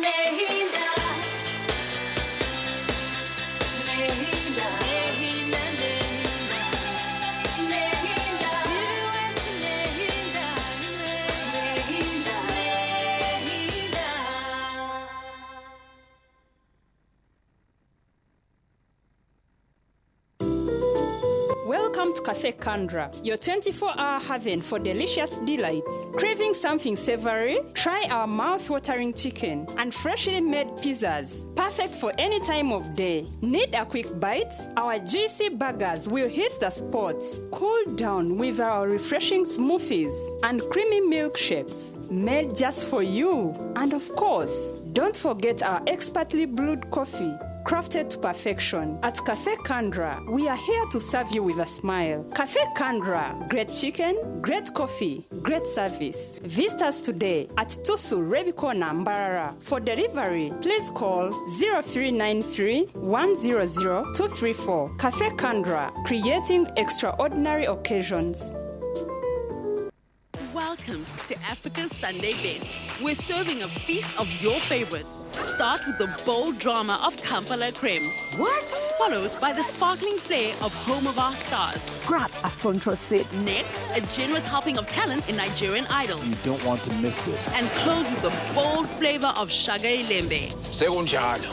Nehinda, Nehinda, Nehinda, Nehinda, Nehinda, Nehinda, Nehinda. Welcome to Cafe Kandra, your 24 hour haven for delicious delights. Craving something savory? Try our mouth watering chicken and freshly made pizzas. Perfect for any time of day. Need a quick bite? Our juicy burgers will hit the spot. Cool down with our refreshing smoothies and creamy milkshakes made just for you. And of course, don't forget our expertly brewed coffee crafted to perfection. At Cafe Kandra, we are here to serve you with a smile. Cafe Kandra, great chicken, great coffee, great service. Visit us today at Tusu Rebi Corner, Mbarara. For delivery, please call 0393 100 234. Cafe Kandra, creating extraordinary occasions. Welcome to Africa's Sunday Best. We're serving a feast of your favorites. Start with the bold drama of Kampala Creme. What? Followed by the sparkling flair of Home of Our Stars. Grab a front row seat. Next, a generous helping of talent in Nigerian Idol. You don't want to miss this. And close with the bold flavor of Shaga Ilembe. Sekunjalo.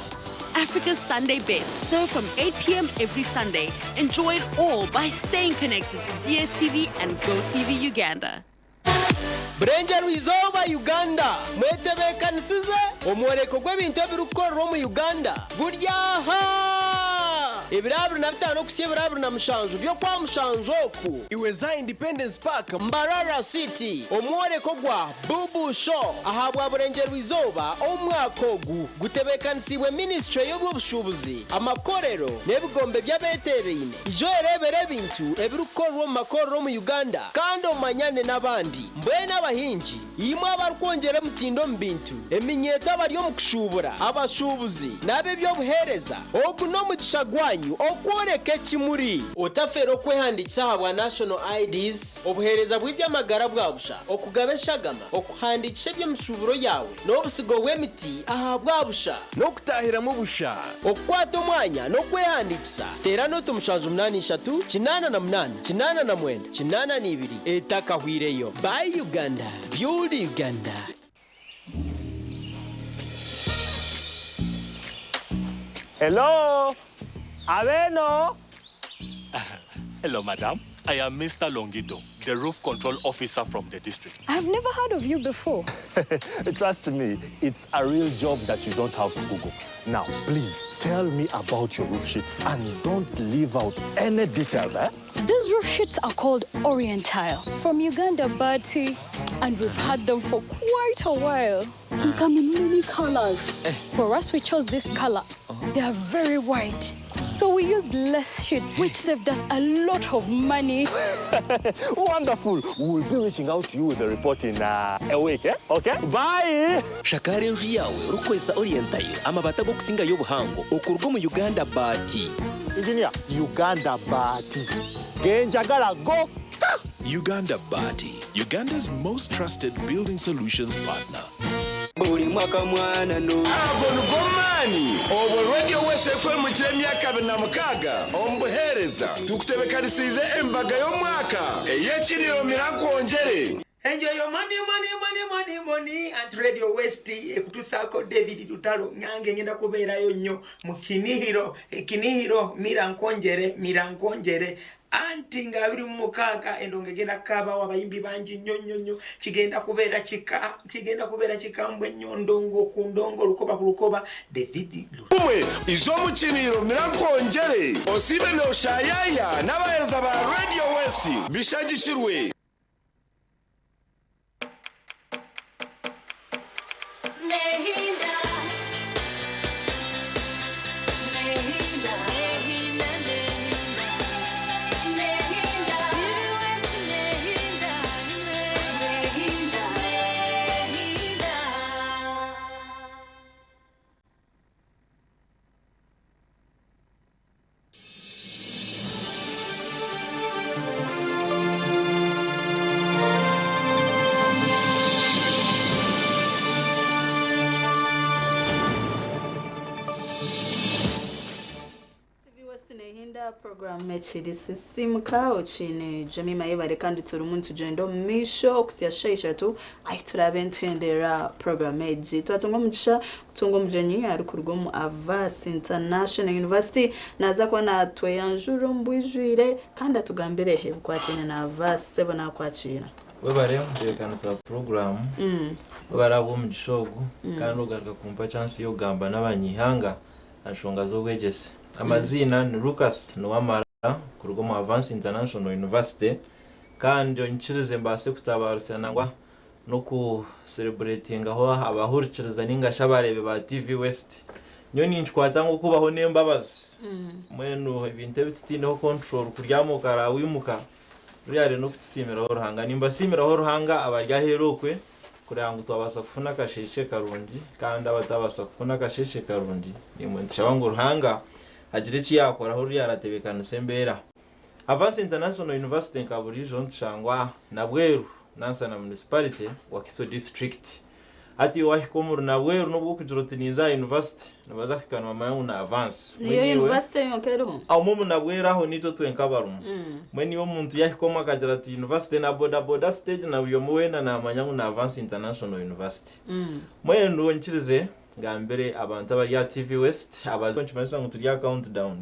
Africa's Sunday Best, served from 8 p.m. every Sunday. Enjoy it all by staying connected to DSTV and GoTV Uganda. Burengyerwa izooba Uganda mwetebeekanisize omworeko gw'ebintu ebirikukorerwa omu Uganda guri aha ebiro 25 okusya ebiro 27 by'okwa mushanju oku iweza Independence Park, Mbarara City. Omworeko gwa Bubu Show ahabwa Burengyerwa izooba omwaka ogu gutebeekanisiibwe minisitule y'obwobushuubuzi, amakorero n'ebigombe by'abetereine. Ijo ereebera ebintu ebirikukorerwa omu makorero omu Uganda kandi omanyane n'abandi. Mbwenu abahingi, imwe abarikwongyera emitindo omu bintu, eminyeeto abari omu kushuubura, abashuubuzi n'ab'ebyobuheereza, ogu n'omugisha gwanyu okworeka ekimuri. Otafeera okwehandiikisa ahabwa national IDs, obuheereza bw'iby'amagara bwa busha, okugaba eshagama, okuhandiikisha eby'emishuuburo yawe n'obusigo bw'emiti aha bwa busha n'okutahiramu busha. Okukwata omwanya n'okwehandiikisa, teera noti 783 88 89 82 etakahwireyo. Buy Uganda, build Uganda. Hello? Abeno? Hello, madam. I am Mr. Longido, the roof control officer from the district. I've never heard of you before. Trust me, it's a real job that you don't have to Google. Now, please tell me about your roof sheets and don't leave out any details, eh? These roof sheets are called Orientile from Uganda Baati, and we've had them for quite a while. They come in many colors. For us, we chose this color. They are very wide. So we used less sheets, which saved us a lot of money. Wonderful. We'll be reaching out to you with the report in a week, eh? Okay? Bye! Shakara enju yawe rukozesa Orientile, amabati ag'okusinga y'obuhango okuruga omu Uganda Baati. Engineer, Uganda Baati. Genjagala go! Uganda Baati, Uganda's most trusted building solutions partner. Buli mwaka mwana no Avo nigomani obwo Radio West ekwemukira emyaka 26 omu buheereza, tukutebekanisiize embaga y'omwaka ey'ekiriro mirankwongyere. Enjoy your money, money, money, money, money. And Radio West ekutusaako David Lutalo nange ngenda kubeerayo nnyo mu Kinihiro, Kinihiro Mira Nkonjere, Mira Nkonjere anti nga 26 endongo egenda kukaabawo abayimbi bangi nnyo nnyo nnyo. Kigenda kubeera kika, kigenda kubeera kikambwe nnyo, ndongo ku ndongo, lukoba ku lukoba. David Lutalo. Umwe izomukiniro mirankonjere osibe noshayaya n'abahereza ba Radio West bishagikirwe. Nehinda, nehinda, nehinda, nehinda, nehinda, nehinda, nehinda. TV West nehinda program ekiri sisimuka okine Jemima yebare kandi turi omuntu tugenda omu maisho okusya shaaha ishatu ahi turabe nituhendera program egi. Twatunga omugisha kutunga omugyenyi arikuruga omu Avasi International University, naza kuba natweyanjura omu bwijwire kandi atugambire ebikwataine na Avasi. Sebo, nakwakira. Webare mutebeekanisa wa puroguramu. Webare ahabw'omugisha ogu kandi ogaruka kumpa chance y'okugamba n'abanyihanga aha nshonga z'obwegyese. Amaziina ni Lucas Niwamara kuruga omu Avance International University, kandi onyikirize mbaase kutabaarusya nangwa n'okusereburetingaho abahurikiriza ninga shi abareebi ba TV West. Nyowe ninkikwata ngu okubaho n'embabazi. Mbwenu ebintu ebi tutiineho control, kuryama okarara wimuka, ruriya hariho n'okukisiimiraho Ruhanga. Nimbasiimiraho Ruhanga abari aheeru okwe kureba ngu twabaasa kufuna akasheeshe karungi, kandi abatabaasa kufuna akasheeshe karungi nimwe nitushaba ngu Ruhanga agire eki yaakoraho ruriya aratebeekanisa embeera. Avance International University nka buriijo nitushangwa Nabweru, Nansana Municipality, Wakiso District. Hati iwe wahika omuri Nabweru n'obu orikugira oti ninza aha university, nibaza kuhika nibamanya ngu ni Avance. Niyo Mbwenu iwe university yonka eriho? Omwe omu Nabweru aho niitwe twenka abarimu. Mbwenu iwe omuntu yahika omwe akagira ati university na bodaboda stage na buri omwe weena naamanya ngu ni Avance International University. Mbwenu nyikirize ngambire abantu abari aha TV West, abazi nikimanyisa ngu turi aha countdown.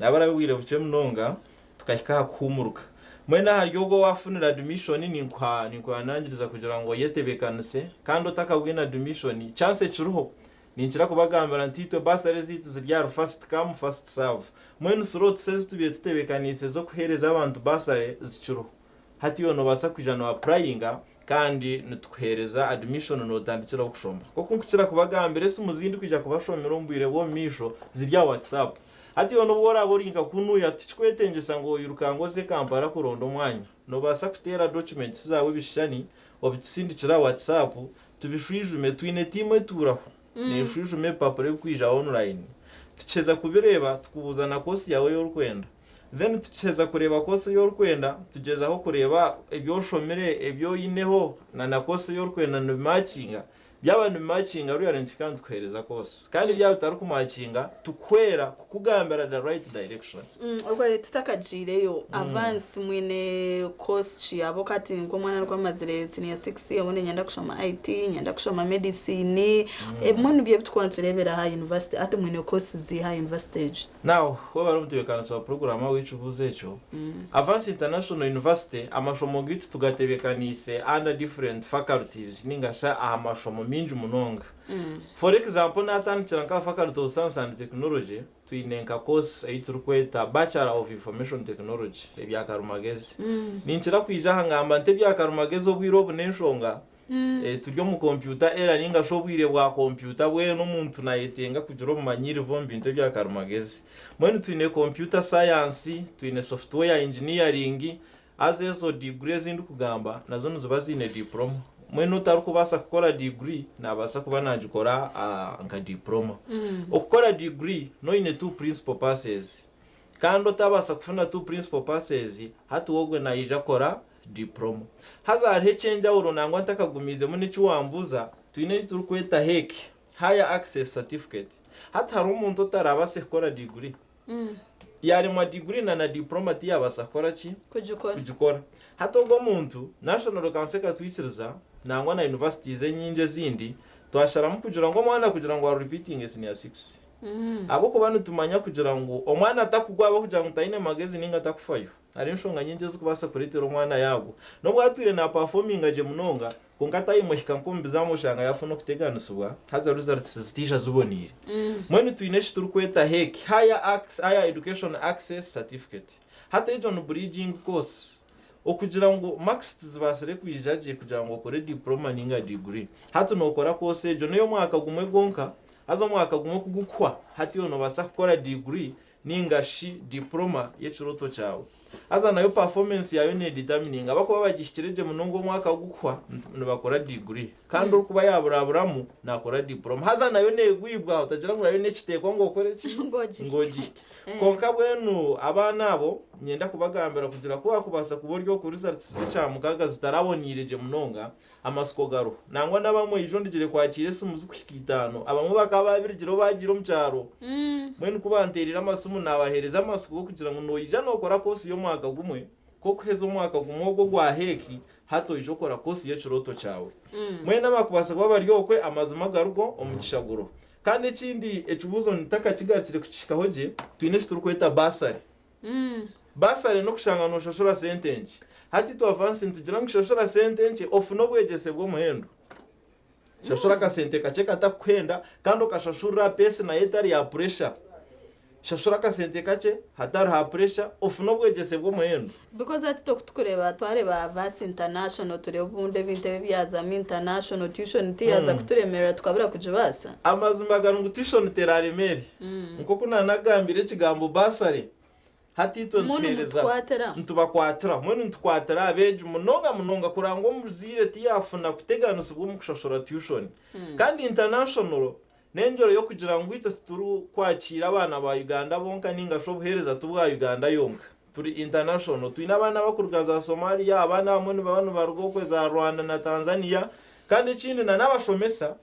Nabarabe obwire bukye munonga tukahika aha kuhuumuruka. Mbwenu ahari ogwo owaafunire admission ninkuha ninkuhanangiriza kugira ngu oyetebeekanise kandi otakabwine admission, chance ekiriho ninkira kubagambira nti itwe bursary zaitu ziri ahari first come first serve. Mbwenu slots ezi tubaire tutebeekaniise z'okuheereza abantu bursary zikiriho. Hati iwe noobaasa kwija noapurayinga kandi nitukuheereza admission nootandikiraho kushoma. Nk'oku nkukira kubagambira, esimu zindikwija kubashomera omu bwire bw'omu maisho ziri aha WhatsApp. Hati iwe n'obu oraabe ori nka kunuya, tikikwetengyesa ngu oirukange oze Kampala kuronda omwanya. Noobaasa kuteera documents zaawe ebishushani obitusindikire aha WhatsApp tubishwijume. Twine tiimu etuuraho neeshwijuma ebipapura ebirikwija online. Tukiheza kubireeba tukubuuza na koosi yaawe ei orikwenda. Then tukiheza kureeba koosi ei orikwenda, tugyezaho kureeba ebi oshomire, ebi oineho na na koosi ei orikwenda nibimakinga. Byaba nibimakinga ruriya nituhika nitukuheereza koosi. Kandi byaba bitarikumakinga, tukuhwera kukugambira the right direction. Obwo tutakagiireyo, Avance mwine course ki? Ahabw'okuba hati nk'omwana arikuba amazire senior six, obundi niinyenda kushoma IT, niinyenda kushoma medicine, ebimwe nibyo ebi turikuba nitureebera aha university. Hati mwine course ziiha aha university egi? Now, webare omutebeekanisa wa puroguraamu ahabw'ekibuuzo ekyo. Avance International University amashomo gaitu tugatebeekaniise under different faculties ninga shi aha mashomo maingi munonga. For example, naatandikira nk'aha Faculty of Science and Technology, twine nka course ei turikweta Bachelor of Information Technology, ebya karumagezi. Ninkira kwija aha ngamba nti ebya karumagezi obwire obu n'enshonga, Turi omu kompyuta era ninga shi obwire bwa kompyuta bwena omuntu nayetenga kugira obumanyirivu omu bintu ebya karimagezi. Mbwenu twine kompyuta sayansi, twine software engineering, haza ezo diguri ezi ndikugamba nazo niziba ziine diploma. Mbwenu otarikubaasa kukora diguri nabaasa kuba nagikora nka diploma. Okukora diguri noine two principal passes kandi otabaasa kufuna two principal passes hati we ogwe naija kukora Diploma. Haza hariho eky'enjawulo nangwa ntakagumiizemu n'eki wambuuza, twine eki turikweta HEC, Higher Access Certificate. Hati hariho omuntu otarabaase kukora diguri. Yaremwa degree na na diploma tiyabaasa kukora ki? Kugikora. Kugikora. Hati ogwo omuntu, National Council ekatwikiriza, nangwa na universities enyingi ezindi, twasharamu kugira ngu omwana kugira ngu a repeatinge senior six. Ahabw'okuba nitumanya kugira ngu omwana atakugwa ahabw'okugira ngu taine magezi ninga takufayo. Hariho enshonga nyingi ezikubaasa kureetera omwana yaagwa. N'obu atwire naapafominga gye munonga, kwonka tayimu ehika nk'omu bizamu oshanga yaafuna okuteganisibwa, haza results zitaija ziboneire. Mbwenu twine eki turikweta HEC, Higher Higher Education Access Certificate. Hati egyo ni bridging course, okugira ngu marks tizibaasire kwija gye kugira ngu okore diploma ninga degree. Hati nookora course egyo n'ey'omwaka gumwe gwonka, haza omwaka gumwe ku gukuhwa, hati iwe noobaasa kukora degree ninga shi diploma y'ekirooto kyawe. Haza nayo performance yaayo nedetermininga. Abakuba bagihikire gye munonga omwaka gukuhwa nibakora degree kandi orikuba yaburaburamu nakora diploma. Haza nayo negwibwa otagira ngu nayo nekiteekwa ngu okore ki? Ngu ogihike. Kwonka bwenu abaana abo niinyenda kubagambira kugira ku wakubaasa kuba ori oku results z'ekyamukaaga zitaraboniire gye munonga, Amatsiko gariho. Nangwa n'abamwe ijo ndigire kwakiira esimu zikuhika itaano. Abamwe bakaba baabirigireho baagiire omu kyaro. Mbwenu ku banteereire amasimu naabaheereza amatsiko g'okugira ngu noija nookora koosi y'omwaka gumwe, ku okuheza omwaka gumwe ogwo ogwa HEC, hati oije okora koosi y'ekirooto kyawe. Mbwenu abakubaasa kuba bari okwe, amazima garigo, omugisha guriho. Kandi ekindi ekibuuzo ntakakigarukire kukihikaho gye, twine eki turikweta bursary. Bursary n'okushanga nooshashura sente nkye. Hati itwe avansi nitugira ngu shashura sente nkye ofune obwegyese bw'omuhendo. Shashura akasente kakye katakukuhenda kandi okashashurira aha peesi nayo etari ya puresha. Shashura akasente kakye hatari ha puresha ofune obwegyese bw'omuhendo. Because hati itwe ku tukureeba twareeba Avasi International tureeba obundi ebintu ebi ebyazamu international tuition tiyaaza kuturemeerera tukabura kugibaasa. Amazima gari ngu tuition teraremeere. Nk'oku naanagambire ekigambo bursary, hati itwe Mbwenu nituheereza, mutukwatira. nitubakwatira. Mbwenu nitukwatira abeegi munonga munonga kureba ngu omuzaire tiyaafuna kuteganisibwa omu kushashura tuition. Kandi international n'engyero y'okugira ngu itwe titurikwakiira abaana ba Uganda bonka ninga shi obuheereza ti bwa Uganda yonka. Turi international. Twine abaana abakuruga za Somalia, abaana abamwe nibaba nibaruga okwe za Rwanda na Tanzania. Kandi ekindi na n'abashomesa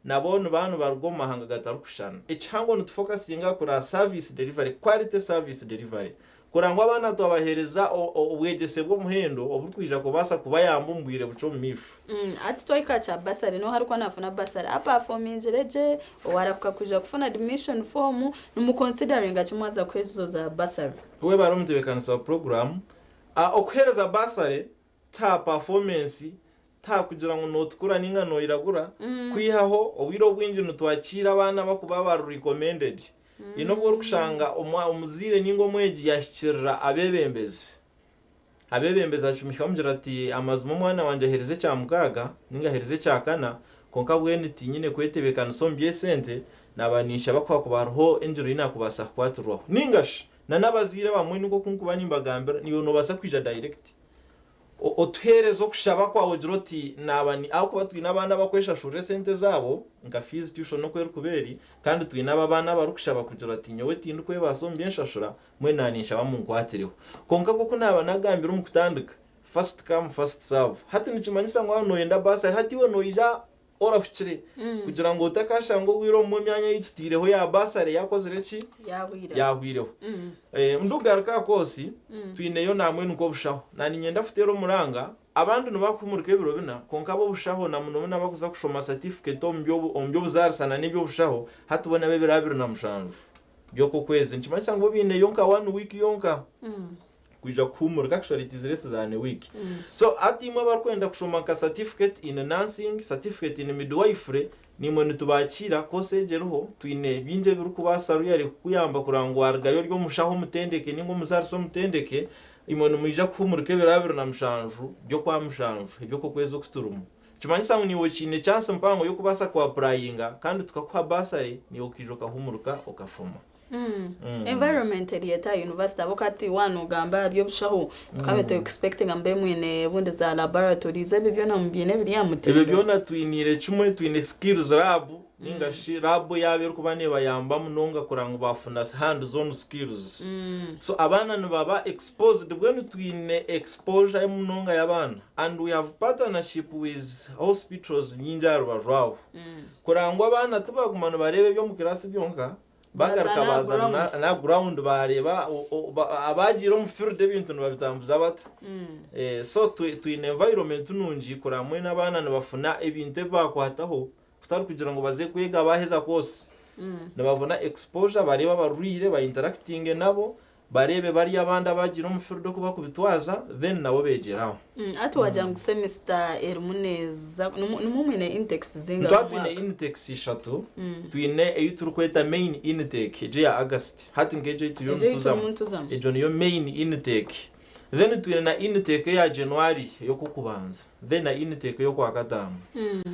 Nabo nibaba nibaruga omu mahanga gatarikushushana. Ekihango nitufokasinga kuri aha service delivery, quality service delivery, kureba ngu abaana twabaheereza obwegyese bw'omuhendo oburikwija kubaasa kubayamba omu bwire bukye omu maisho. Hati twahika aha kya bursary, n'oha arikuba naafuna bursary? Apaafomingire gye, owaarahuka kwija kufuna admission form, nimukonsidaringa ki mwaza kuha ezo za bursary? Webare omutebeekanisa wa puroguraamu. Okuheereza bursary ti aha performance Tihakugira ngu notukura ninga noiragura, kwihaho obwire obwingi nitwakiira abaana abakuba bari recommended. Haine obu orikushanga omuzaire ninga omwegi yahikirira abebembezi, abebembezi acumika amugira ati amazima omwana wangye aherize ekyamukaaga ninga aherize ekyakana kwonka bwenu tinyine kwetebekanisa omu byesente naba ninshaba ku hakuba hariho engyero ei nakubaasa kukwatirwaho. Ningashi na n'abazaire abamwe nikwo oku nkuba nimbagambira naiwe nobaasa kwija direct Otuheereze okushaba kwawe ogire oti, Naaba ni ahakuba twine abaana abakweshashurira esente zaabo, nka fees tuition oku erikuba eri, kandi twine abo abaana abarikushaba kugira bati, Nyowe tindikwebaasa omu by'enshashura, mbwenu naaba ninshaba munkwatireho. Kwonka nk'oku naaba nagambire omu kutandika, first come, first serve. Hati nikimanyisa ngu waaba nooyenda bursary, hati iwe noija orahukire kugira ngu otakashanga obwire obumwe emyanya ei tutaireho ya bursary yakozire ki? Yahwireho. Ndikugaruka aha koosi, twineyo nambwenu nk'obushaho. Na niinyenda kuteera omuranga, abandi nibakuhumurika ebiro bina, kwonka ab'obushaho na munomuno abakuza kushoma satifiketi omu by'obuzaarisa na n'eby'obushaho, hati bo n'ab'ebiro 27 by'okw'okwezi. Nikimanyisa ngu bo baineyo nka one week yonka. Kwija kuhuumurika actually it is less than a week. So hati imwe abarikwenda kushoma nka certificate in nursing, certificate in midwifery, naimwe nitubakiira, course egyo eriho, twine bingi ebirikubaasa really kukuyamba kureba ngu warugayo ori omushaho omutendeke ninga omuzaarisa omutendeke, imwe nimwija kuhuumurika ebiro 27 by'okwamushanju eby'okw'okwezi oku turimu. Nikimanyisa ngu naiwe okiine chance mpango y'okubaasa ku applyinga kandi tukakuha bursary naiwe okaija okahuumurika okashoma. Environment eri eta aha university ahabw'okuba hati waaba noogamba aha by'obushaho tukaaba tu expectinga mube mwine obundi za laboratories ebyo byona mubiine biri aha Ebyo mutindo? byona twiniire kimwe, twine skills lab ninga shi lab yaaba erikuba neebayamba munonga kureba ngu baafuna hands on skills. So abaana nibaba exposed mbwenu twine exposure munonga y'abaana and we have partnership with hospitals nyingi aha rubaju aho kureba ngu abaana tibaguma nibareeba eby'omu kiraasi byonka. Bagaruka Baza baza na na- ground. na ground bareba abagiire omu field ebintu nibabitambuza bata. So twine environment nungi kuramwe n'abaana nibafuna ebintu ebi bakwataho kutari kugira ngu baze kwega baheza course. Nibabona exposure, barebe abarwire, bainteractinge nabo, barebe bari abandi abagiire omu field oku bakubitwaza, then nabo begyeraho. Ati wagira ngu semester erimu neza nimwo mwine intakes zingahi Nitwa omu twine mwaka? intakes ishatu. Twine eyi turikweta main intake, egyo ya August hati nk'egyo ei turiyo Egyo ei nituzamu. turimu nituzamu. Egyo niyo main intake. Then twine na intake eya January ey'okukubanza, then na intake ey'okwakataano.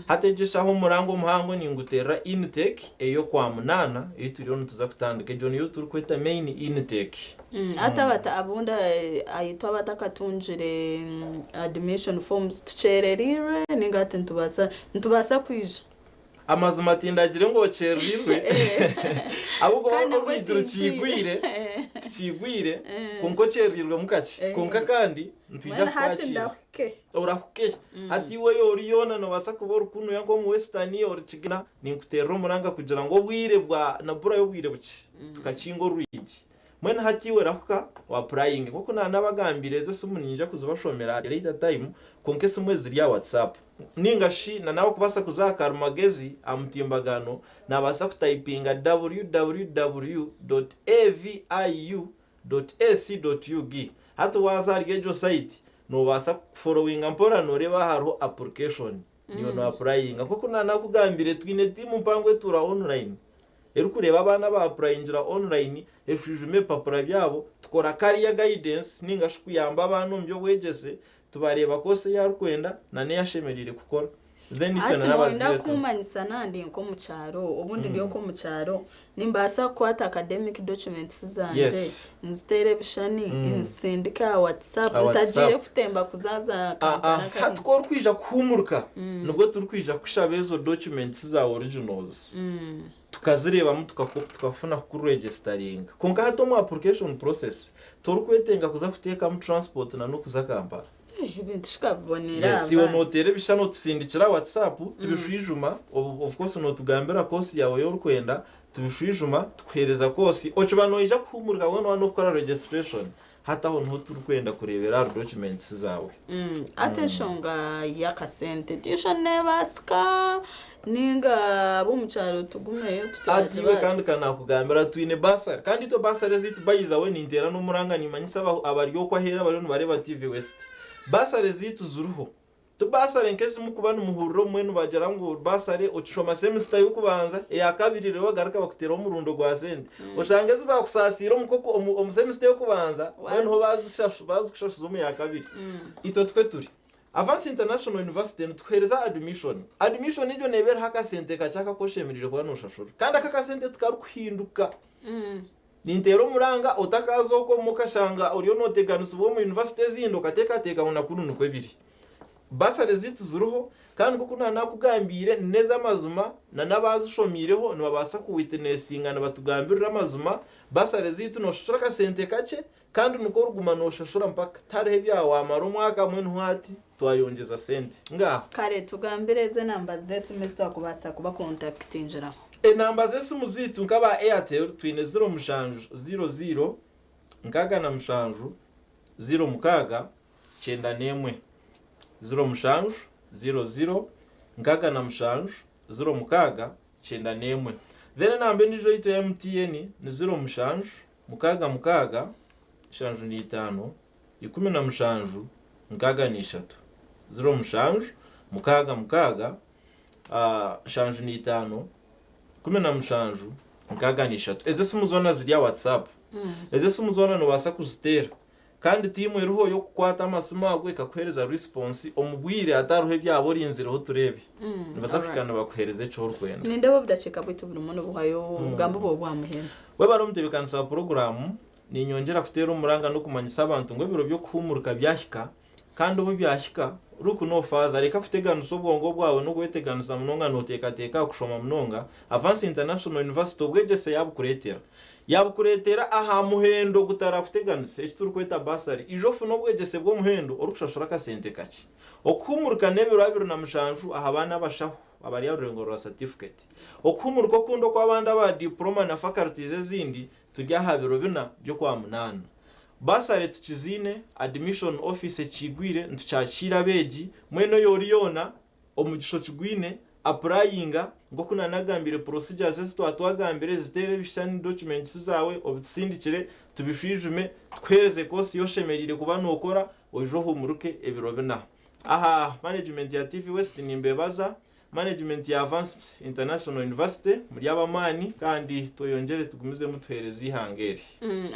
Hati egyo eshaaha omuranga omuhango ninguteerera intake ey'okwamunaana ei turiyo nituza kutandika, egyo niyo turikweta main intake. Ati abata abundi aitwe abatakatungire admission forms tukyerereirwe ninga ati nitubaasa nitubaasa kwija? Amazima tindagire ngu okyerereirwe ahabw'okuba Kandi nabwo orwigi tinkiine. rukiigwire, tikiigwire, kwonka okyerereirwemu kakye. Kwonka kandi nitwija Mbwenu hati kukwakira. ndahuke. Orahuke. Hati iwe ei ori yoona noobaasa kuba ori kunuya nk'omu Western, ori Kigina, ninkuteerera omuranga kugira ngu obwire bwa naburayo obwire bukye tukakinga orwigi. Mbwenu hati iwe rahuka wapurayinge. Nk'oku naanabagambiire ezo esimu niinyija kuzibashomera at a later time, kwonka esimu ezi ziri aha WhatsApp. Ninga shi na nawe kubaasa kuza aha karumagezi aha mutimbagano, naabaasa kutayipinga www dot aviu dot ac dot ug. Hati waaza ahari egyo sayiti, noobaasa kuforowinga mpora nooreeba hariho apurikeshoni, niiwe noapurayinga. Nk'oku naanakugambire, twine tiimu mpango etuura onurayini, erikureeba abaana abaapurayingira onurayini, eshwijuma ebipapura byabo, tukora kariya gayidensi ninga shi kuyamba abaana omu by'obwegyese, tubareeba koosi ei arikwenda na n'ei ashemereire kukora. Then itwe Hati na noyenda n'abazaire tu. kumanyisa nandi nk'omukyaro, obundi ndi okwo omukyaro, nimbaasa kukwata academic documents zangye, nziteere ebishushani, nzisindike aha WhatsApp, Aha ntagiire WhatsApp. kutemba kuza za Kampala nka Hati ku orikwija kuhuumurika, nibwo turikwija kukushaba ezo documents za originals. Tukazireebamu tukafuna kukuregisitaringa. Kwonka hati omu application process, torikwetenga kuza kuteekamu transport na n'okuza Kampala. Ebintu shikabibonera Yes, iwe aha baasi. nooteera ebishushani otusindikira aha WhatsApp, tubishwijuma, of course nootugambira course yaawe ei orikwenda, tubishwijuma, tukuheereza course, okiba noija kuhuumurika mbwenu waaba n'okukora registration, hati aho niho turikwenda kureebera ahari documents zaawe. Hati enshonga y'akasente, tuition neebaasika ninga ab'omu kyaro tugumeyo Hati iwe kandi tutaragibaasa? ka naakugambira twine bursary, kandi itwe bursary ezaitu by the way ninteera n'omuranga nimanyisa abari okwo aheeru abariyo nibareeba TV West, bursary zaitu ziriho. Ti bursary nk'ezimukuba nimuhurira obumwe nibagira ngu bursary okishoma semester y'okubanza, eya kabiri reero bagaruka bakuteeraho omurundo gwa sente. Oshanga ezi baakusaasiire omu koko omu semester y'okubanza, mbwenu ho baazikushashuza omu ya kabiri. Itwe tikwo turi. Avance International University nitukuheereza admission. Admission egyo neeba eriho akasente kakye aku oshemereire kuba nooshashura. Kandi ako akasente tikarikuhinduka. Ninteera omuranga otakaaza okwo obumwe okashanga oriyo nooteganisibwa omu yunivasite ezindi okateekateeka ngu na kunu nikwo biri. Basare zaitu ziriho kandi nk'oku naanakugambiire n'ez'amazima na n'abaazishomiireho nibabaasa kuwitinesinga nibatugambirira amazima. Basare zaitu nooshashura akasente kakye kandi nikwo origuma nooshashura mpaka. Tihariho ebya waamara omwaka mbwenu hati twayongyeza sente. Ngaaha. Kare tugambire ezi enamba z'esimu ezi twakubaasa kubakontakitingiraho. Enamba z'esimu zaitu nk'aba Airtel twine 07 00 67 06 91. 07 00 67 06 91. Then enamba endiijo yaitu eya MTN ni 07 66 75 17 63. 07 66 75 17 63. Ezo esimu zoona ziri aha WhatsApp. Ezo esimu zoona noobaasa kuziteera. Kandi tiimu eriho y'okukwata amasimu ago ekakuheereza response omu bwire hatariho ebyaba orinzireho tureebe. Nibaza kuhika nibakuheereza eki orikwenda. Nindeeba obudakiika bwaitu burimu nibuhwayo obugambo bwawe bwa muheru. Webare omutebeekanisa wa puroguraamu, niinyongyera kuteera omuranga n'okumanyisa abantu ngu ebiro by'okuhuumurika byahika kandi obu byahika Look no further, reka kuteganisa obwongo bwawe n'okweteganisa munonga nooteekateeka aha kushoma munonga. Avance International University obwegyese yaabukureetera. Yaabukureetera aha muhendo gutarakuteganise, eki turikweta bursary. Ija ofune obwegyese bw'omuhendo orikushashura akasente kakye. Okuhumuruka n'ebiro 27 aha baana abashaho abari aha rurengo rwa certificate. Okuhumuruka okundi okw'abandi aba diploma na faculties ezindi turi aha biro 4 by'Okwamunaana. Bursary tukiziine, admission office ekiigwire, nitukyakiira abeegi, mwena ei ori yoona omugisha okigwine, apurayinga, nk'oku naanagambire procedures ezi twatwagambire, ziteere ebishushani, documents zaawe obitusindikire, tubishwijume, tukuheereze course ei oshemereire kuba nookora, oije ohumuruke ebiro bina. Aha management ya TV West nimbeebaza. Management ya Avance International University muri ab'amaani kandi tweyongyere tugumizemu tuheereze eihanga eri.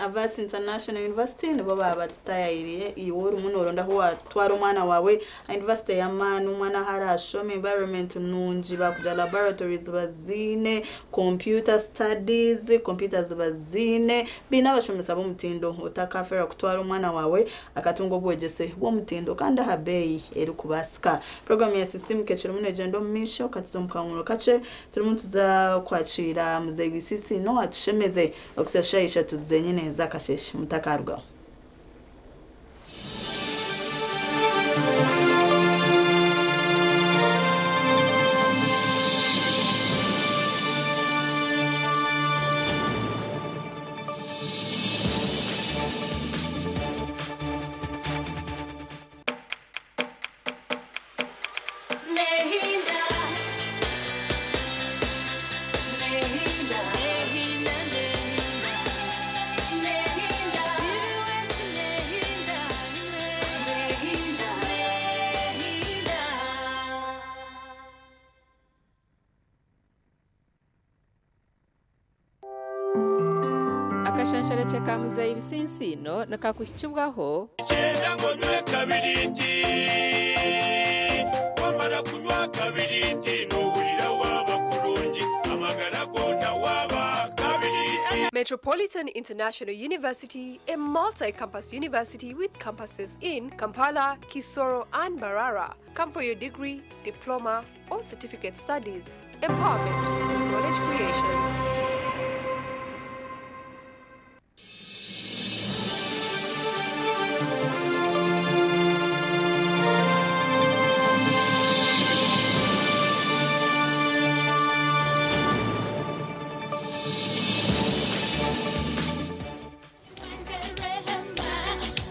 Avance International University nibo baaba batutayayiriye iwe orimu noronda ahu watwara omwana waawe aha university ey'amaani omwana ahu arashome environment nungi bakugira laboratories baziine, computer studies, computers baziine, baine abashomesa b'omutindo otakafeerwa kutwara omwana waawe akatunga obwegyese bw'omutindo kandi aha beeyi erikubaasika. Puroguraamu ya Sisiimuka ekirimu neegyenda omu maisho, ka tuze omu kahumuro kakye, turimu nituza kwakiira Muzeeyi Wisisi Noah atushemeze okuhitsya shaaha ishatu zenyine z'akasheeshe. Mutakarugaho. Nehinda, nehinda, nehinda, nehinda, nehinda, nehinda, nehinda. Akashansharekye ka Muzeeyi Bisinsiino nikakuhikibwaho. Kyenda ngu onywe kabiriiti. Wamara kunywa kabiriiti noohurira waaba kurungi, amagara goona waaba kabiriiti. Metropolitan International University, a multi-campus university with campuses in Kampala, Kisoro, and Mbarara. Come for your degree, diploma, or certificate studies. Empowerment through knowledge creation.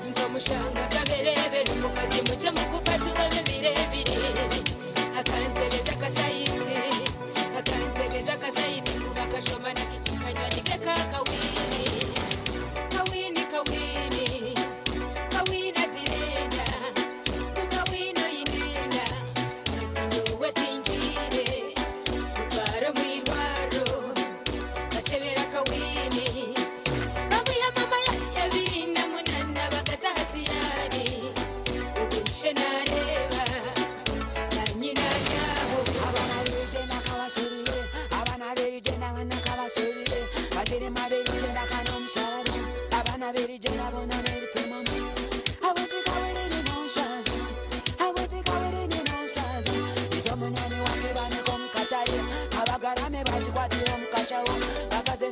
Nkomushanga kaberebere omukazi mukye mukufata birebire akantebeza akasayiti akantebeza akasayiti kuba kashoma nakikikanywa nikeka kawini kawini kawini kawini atirenda kawini oyinenda atiwe tinjire utware mwirwaro bachebera kawini babuya mama ya 28 bakatahasiyani ubunshe nareba na nyina yabo. Abana b'igenda kabashorire, abana b'igenda bana kabashorire, bazirima b'igenda kanomusharaba, abana b'igenda bona n'ebitumomo. Abuti kawirine nonshaza, abuti kawirine nonshaza. Izo munyoni wange baneko mukataye, abagarame bakikwatira omukashaho, bakazenza.